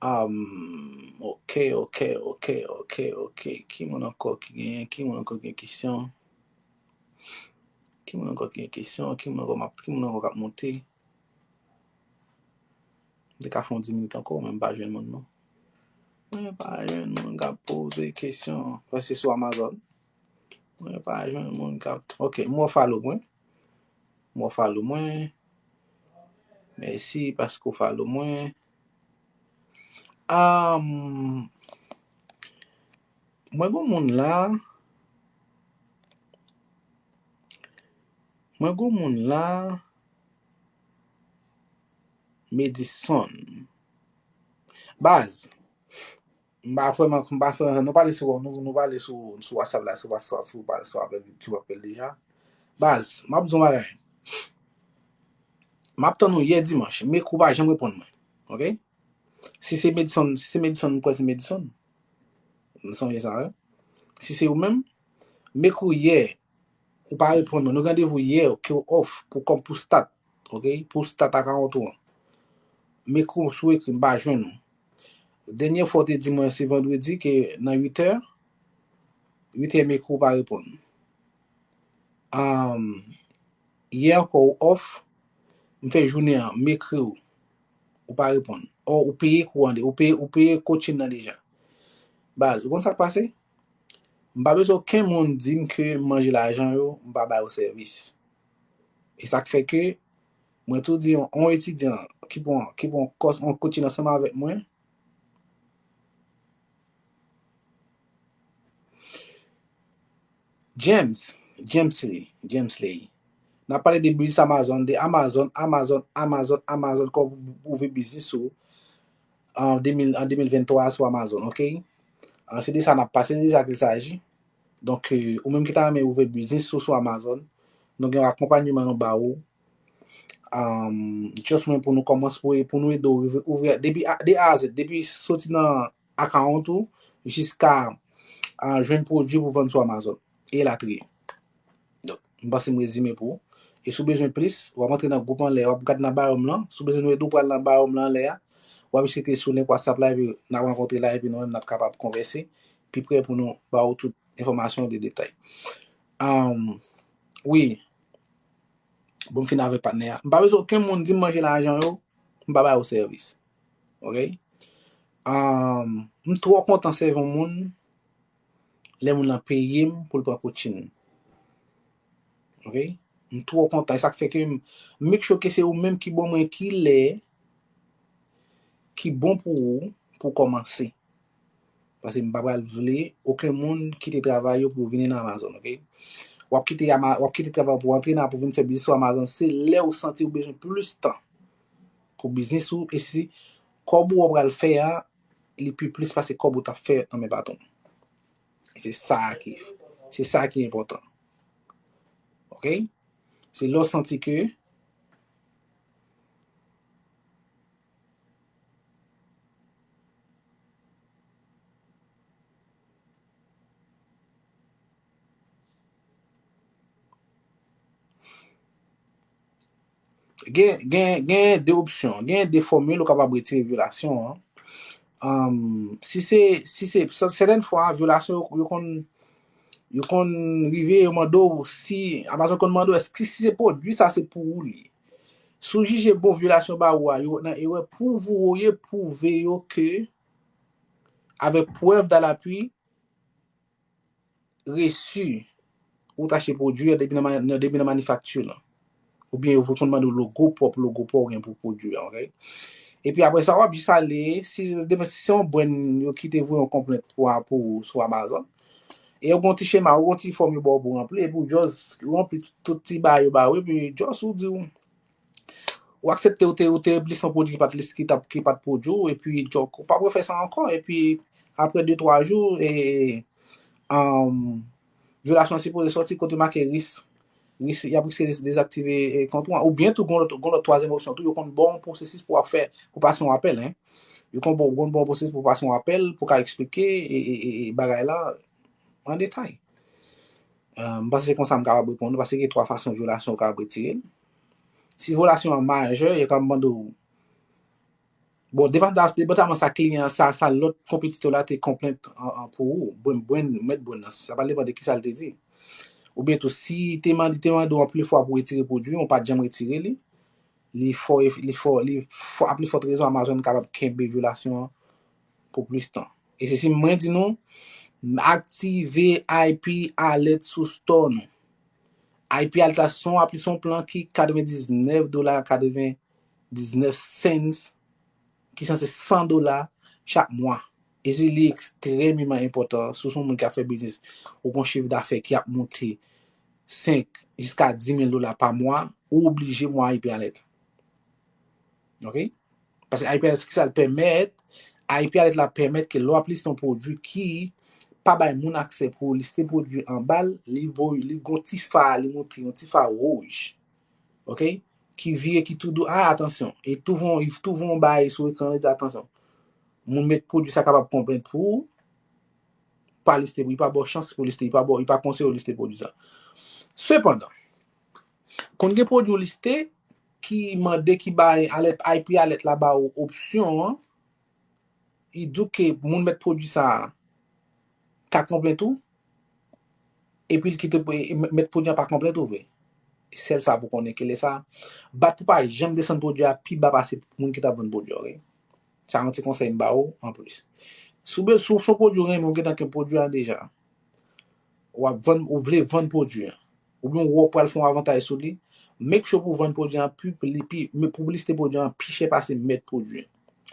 Um, ok, ok, ok, ok, ok. Ki moun ankò ki genyen? Ki moun ankò ki gen kesyon? Ki moun ankò ki gen kesyon? Ki moun ankò m ap, ki moun ankò k ap monte? M te ka fè yon dis minit ankò, men m pa jwenn moun, non. Mwen pa jwenn moun k ap poze kesyon. Paske sou Amazon. Mwen pa jwenn moun k ap, ok, m wè w follow mwen. M wè w follow mwen. Mèsi paske w follow mwen. Um, mwen gon moun la. Mwen gon moun la. Madison. Baz. M pa vrèman, m pa vrèman, nou pale sou, nou, nou pale sou, sou WhatsApp la, sou WhatsApp, sou, sou apèl, sou apèl deja. Baz, m ap di w yon bagay. M ap tann ou yè dimanch, mèkredi ou pa janm reponn mwen. Ok? Si se Madison, si se Madison, m kwè se Madison. Nou sonje sa, wi. Si se ou menm, mèkredi yè, ou pa reponn mwen. Nou gen randevou yè ke w off pou kòm pou stat, ok? Pou stat a kawont ou an. Mèkredi si w ekri m pa jwenn ou. Dènye fwa w te di mwen se vandredi ke nan uit è, uit è mèkredi ou pa reponn. Um, yè ankò ou off, m fè jounen an, m ekri w, ou pa reponn. Or, ou peye kouran, ou peye, ou peye coaching nan deja. Baz, ou konn sa k pase? M pa bezwen okenn moun di m ke m manje lajan yo, m pa ba yo sèvis. E sa k fè ke mwen tou di yon, yon etidyan ki pran, ki pran kòs, yon coaching ansanm avèk mwen, James, James Lee, James Lee. N ap pale de biznis Amazon, de Amazon, Amazon, Amazon, Amazon, kòman pou ouvri biznis ou an de mil, an de mil venntwa sou Amazon, ok? Ah, se de sa n ap pale, se de sa ki saji. Donk, eh, ou menm ki ta renmen ouvri biznis ou sou Amazon, nou gen akonpanyman nou ba ou. Um, just mwen pou nou kòmanse, pou, pou nou ede w ouvri, ouvri depi a, de A a Z, depi soti nan account ou jiska, ah, jwenn pwodui pou vann sou Amazon e latriye. Donk, m panse m rezime pou ou. E si w bezwen plis, w ap antre nan gwoup anlè, w ap gade nan bio m lan. Si w bezwen nou ede w, pral nan bio m lan anlè a. W ap klike sou link WhatsApp la, epi n ap rankontre la, epi nou menm n ap kapab konvèse pi pre pou nou ba w tout enfòmasyon de detay. Um, wi, bon, m fin avèk patnè a. M pa bezwen okenn moun di m manje lajan yo, m pa ba yo sèvis. Ok? Um, m twò kontan sèvi yon moun lè moun nan peye m pou l pran coaching. Ok? M twò kontan. E sa k fè ke m make sure ke se ou menm ki ban mwen ki lè ki bon pou ou pou kòmanse. Paske m pa pral vle okenn moun kite travay yo pou yo vini nan Amazon, ok? W ap kite Ama-, w ap kite travay pou antre nan, pou vin fè biznis sou Amazon, se lè ou santi ou bezwen plis tan pou biznis ou, e si kòb ou w pral fè a, li pi plis pase kòb ou t ap fè nan men patwon. Se sa ki, se sa ki enpòtan. Ok? Se lè w santi ke Gen, gen, gen de opsyon, gen de fòmil ou kapab retire vyolasyon an. Um, si se, si se, sè-, sètèn fwa, vyolasyon yo, yo konn, yo konn rive, yo mande w si, Amazon konn mande w, èske si se pwodui sa se pou ou li ye. Si w jije bon vyolasyon ba ou a, yo nan erè, pwouve w ye, pwouve yo ke, avèk prèv dalapui, resi ou t achte pwodui a depi nan ma-, nan, depi nan manifakti lan. Oubyen yo konn mande w logo pwòp, logo pa w gen pou pwodui a, ok? Epi apre sa, w ap jis ale, si, demen, si se yon brand yo ki te voye yon konplent pou, pou ou sou Amazon, e yo gen yon ti chema, yo gen yon ti fòm yo ba w pou ranpli, epi w just ranpli tout ti bagay yo ba ou, epi just ou di w, ou aksepte ou te, ou te lis yon pwodui ki pa t lis, ki t ap, ki pa t pwodui w, epi, donk, ou pa pou fè sa ankò, epi apre de twa jou, e, um, vyolasyon an sipoze sòti kote make risk, risk, y ap riske dez-, dezaktive, e, kont ou an, oubyen tou, gon lòt, gon lòt twazyèm opsyon tou, yo konn ba w yon pwosesis pou w ap fè, pou pase yon apèl, en. Yo konn ba w, konn ba w yon pwosesis pou pase yon apèl, pou ka eksplike, e, e, e, e bagay la an detay. Eh, m panse se konsa m kapab reponn ou, paske gen twa fason vyolasyon ou kapab retire l. Si vyolasyon an majè, yo kapab mande w, bon, depandan, depandaman sa kliyan, sa, sa lòt konpetitè la te konplent an, an pou ou, brand, brand, mèt brand nan, sa va depann de kisa l te di. Oubyen tou, si te mande, te mande w anpil fwa pou retire pwodui, ou pa t janm retire li, li fò, li fò, li fò, a pli fòt rezon Amazon kapab kenbe vyolasyon an pou plis tan. E se si mwen di nou, aktive I P alert sou store nou. I P alert la se yon apli, se yon plan ki katrevendiznèf dola katrevendiznèf cents, ki sanse san dola chak mwa. E se li ekstrèmeman enpòtan. Si w se yon moun ki ap fè biznis, ou gen yon chif dafè ki ap monte senk jiska di mil dola pa mwa, ou oblije mwa I P alert. Ok? Paske I P alert, kisa l pèmèt? I P alert la pèmèt ke lè w ap liste yon pwodui ki pa bay moun aksè pou liste pwodui anba l, li voye, li gon ti fa, li montre yon ti fa wouj. Ok? Ki vire, ki tou dou, ah, atansyon. E tou voye, tou voye yon bagay sou ekran, li di, atansyon. Moun met pwodui sa kapab konplent pou ou. Pa liste, li pa ba w chans pou liste, li pa ba w, li pa konseye w liste pwodui sa. Sepandan, konn gen pwodui w liste ki mande, ki bay alèt, I P alert la ba ou opsyon an, li di w ke moun met pwodui sa a ka konplent ou, epi l kite mèt pwodui an pa konplèt ou vre. Sèl sa pou konnen ke lè sa, bat pou pa janm desann pwodui a pi ba pase moun ki t ap vann pwodui a, ok? Sa yon ti konsèy m ba ou anplis. Si w be- si w se yon pwodui ou renmen, ou gentan gen pwodui a deja, w ap vann, ou vle vann pwodui an, oubyen w wè w pral fè yon avantaj sou li, make sure pou w vann pwodui an pi, pi, pou w liste pwodui an pi chè pase mèt pwodui an.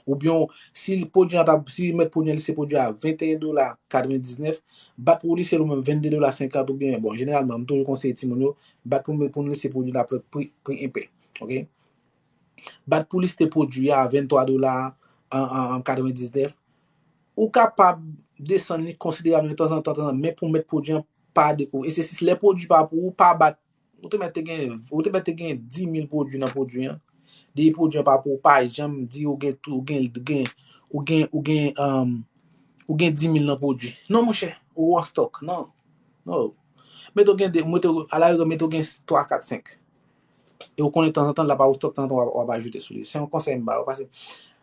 Oubyen si pwodui an ta, si mèt pwodui an liste pwodui a venteyen dola katrevendiznèf, bat pou w liste l ou menm vennde dola senkant oubyen, bon, jeneralman, m toujou konseye timoun yo, bat pou, pou nou liste pwodui la pri, pri enpè. Ok? Bat pou liste pwodui a venntwa dola an, an, an katrevendiznèf. Ou kapab desann li konsiderableman tanzantan, tanzantan, men pou mèt pwodui an pa dekouvri. E se si lè pwodui pa pou ou, pa bat. Ou te mèt te gen, ou te mèt te gen dis mil pwodui nan pwodui an. Depi pwodui an pa pou ou, pa janm di ou gen, ou gen, gen, ou gen, ou gen, um, ou gen dis mil nan pwodui. Non, monchè, ou an stòk. Non. Non. Mete w gen de, mete w, alarigè, mete w gen twa, kat, senk. E ou konnen tanzantan, l ap out stòk, tanzantan, w ap, w ap ajoute sou li. Se yon konsèy m ba ou, paske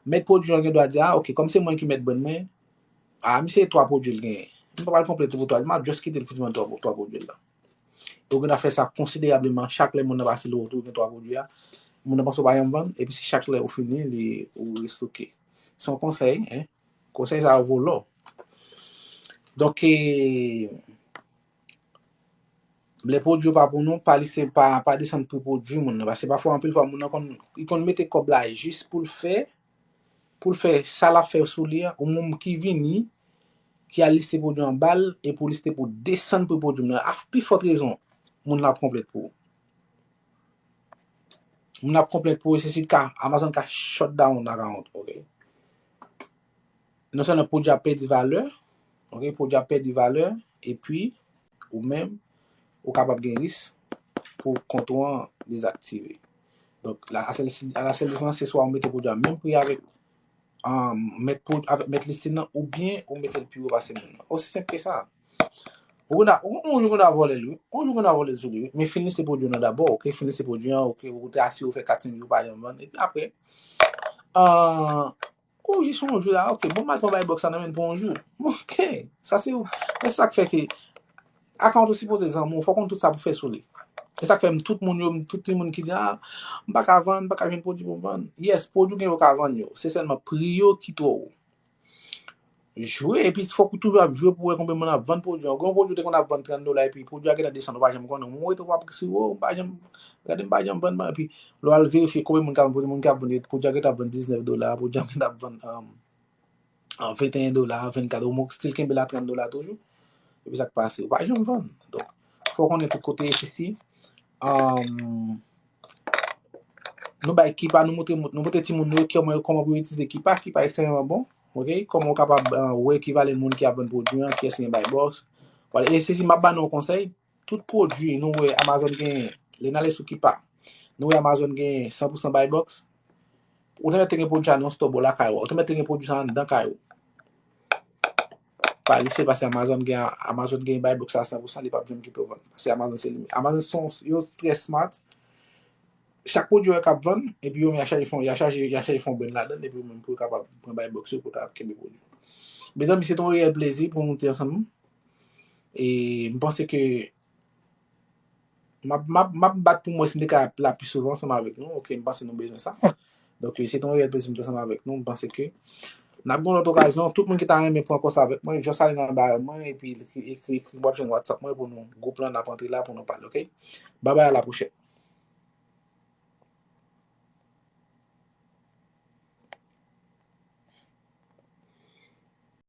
mèt pwodui an gen dwa di, ah, ok, kòm se mwen ki mèt bann mwen, ah, misye twa pwodui l genyen. M pa pral konplèt pou twa, m ap just kite l fouti vann twa, twa pwodui l la. E ou gen dwa fè sa konsiderableman, chak lè moun nan pase l ou gen twa pwodui a, moun nan panse ou pa janm vann, epi se chak lè ou fini, li, ou restoke. Se yon konsèy, en. Konsèy sa yo vo lò. Donk, e, lè pwodui yo pa pou nou, pa liste, pa, pa desann pri pwodui moun nan. Paske pafwa, anpil fwa, moun nan konn, li konn mete kòb la jis pou l fè, pou l fè sa l ap fè sou li a, ou moun ki vini, ki al liste pwodui anba l, e pou liste pou desann pri pwodui moun nan. A pi fòt rezon, moun nan ap konplèt pou ou. Moun ap konplèt pou ou, se si ka, Amazon ka shut down account, ok? Non sèlman pwodui a pèdi valè, ok, pwodui a pèdi valè, epi ou menm, ou kapab gen risk pou kont ou an dezaktive. Donk, la, la sèl, la sèl diferans, se swa ou mete pwodui a menm pri avèk, um, mèt pwod-, avèk mèt listing nan, oubyen ou mete l pi wo pase moun nan. Osi senp ke sa. Ou konn a, ou, ou, ou konn a vòlè l, wi. Ou konn a vòlè l sou li, wi. Men fin liste pwodui nan dabò, ok? Fin liste pwodui an, ok? Ou te asire ou fè kat senk jou pa janm vann. Epi apre, ah, ou jis yon jou la, ok, bon, m al pran buy box sa nan men pou yon jou. Ok, sa se ou. Men se sa k fè ke account ou sipoze zanmi w, fò w konn tout sa pou fè sou li. E sa k fè m, tout moun yo, m, tout moun ki di, ah, m pa ka vann, m pa ka jwenn pwodui pou m vann. Yes, pwodui gen yo ka vann yo. Se sèlman pri yo ki twò wo. Jwe, epi fòk ou toujou ap jwe pou wè konbyen moun ap vann pwodui an. Gen yon pwodui ou te konn ap vann trant dola, epi pwodui a gentan desann, ou pa janm konnen. Ou rete w ap kriye, oh, m pa janm, gade m pa jann vann, epi lè w al verifye konbyen moun k ap vann pwodui, moun k ap vann, pwodui a gentan ap vann diznèf dola, pwodui a gentan ap vann, um, an venteyen dola, vennkat, ou still kenbe l a trant dola toujou. Epi sa k pase, ou pa janm vann. Donk, fò w konnen tout kote, isi, um, nou bay Keepa, nou montre, nou montre timoun nou yo kòman, kòman pou yo itilize Keepa. Keepa ekstrèmeman bon. Ok? Kòman ou kapab, uh, wè ekivalen moun ki ap vann pwodui an, kiyès ki gen buy box. Vwala, e se si m ap ba nou yon konsèy, tout pwodui nou wè Amazon genyen, lè n ale sou Keepa, nou wè Amazon genyen san pou san buy box, ou te mèt te gen pwodui sa nan yon store bò lakay ou, ou te mèt te gen pwodui sa anndan kay ou. Pa lise pase Amazon gen, Amazon gen buy box sa san pou san, li p ap janm kite w vann. Paske Amazon se li. Amazon se yon, yo trè smart. Chak pwodui yo k ap vann, epi yo menm y a chaje fon, y a chaje, y a chaje fon brand ladan l, epi yo menm pou yo kapab pran buy box yo pou yo kapab kenbe pwodui. Mezanmi, se te yon reyèl plezi pou nou te ansanm. E m panse ke m ap, m ap, m ap bat pou mwen si m te ka la pi souvan ansanm avèk nou. Ok, m panse nou bezwen sa. Donk, se te yon reyèl plezi m te ansanm avèk nou. M panse ke n ap gen yon lòt okazyon. Tout moun ki ta renmen pran kòs avèk mwen, just ale nan bio mwen, epi ekri, ekri, w ap jwenn WhatsApp mwen pou nou, gwoup lan, n ap antre la pou nou pale, ok? Babay, a la pwochèn.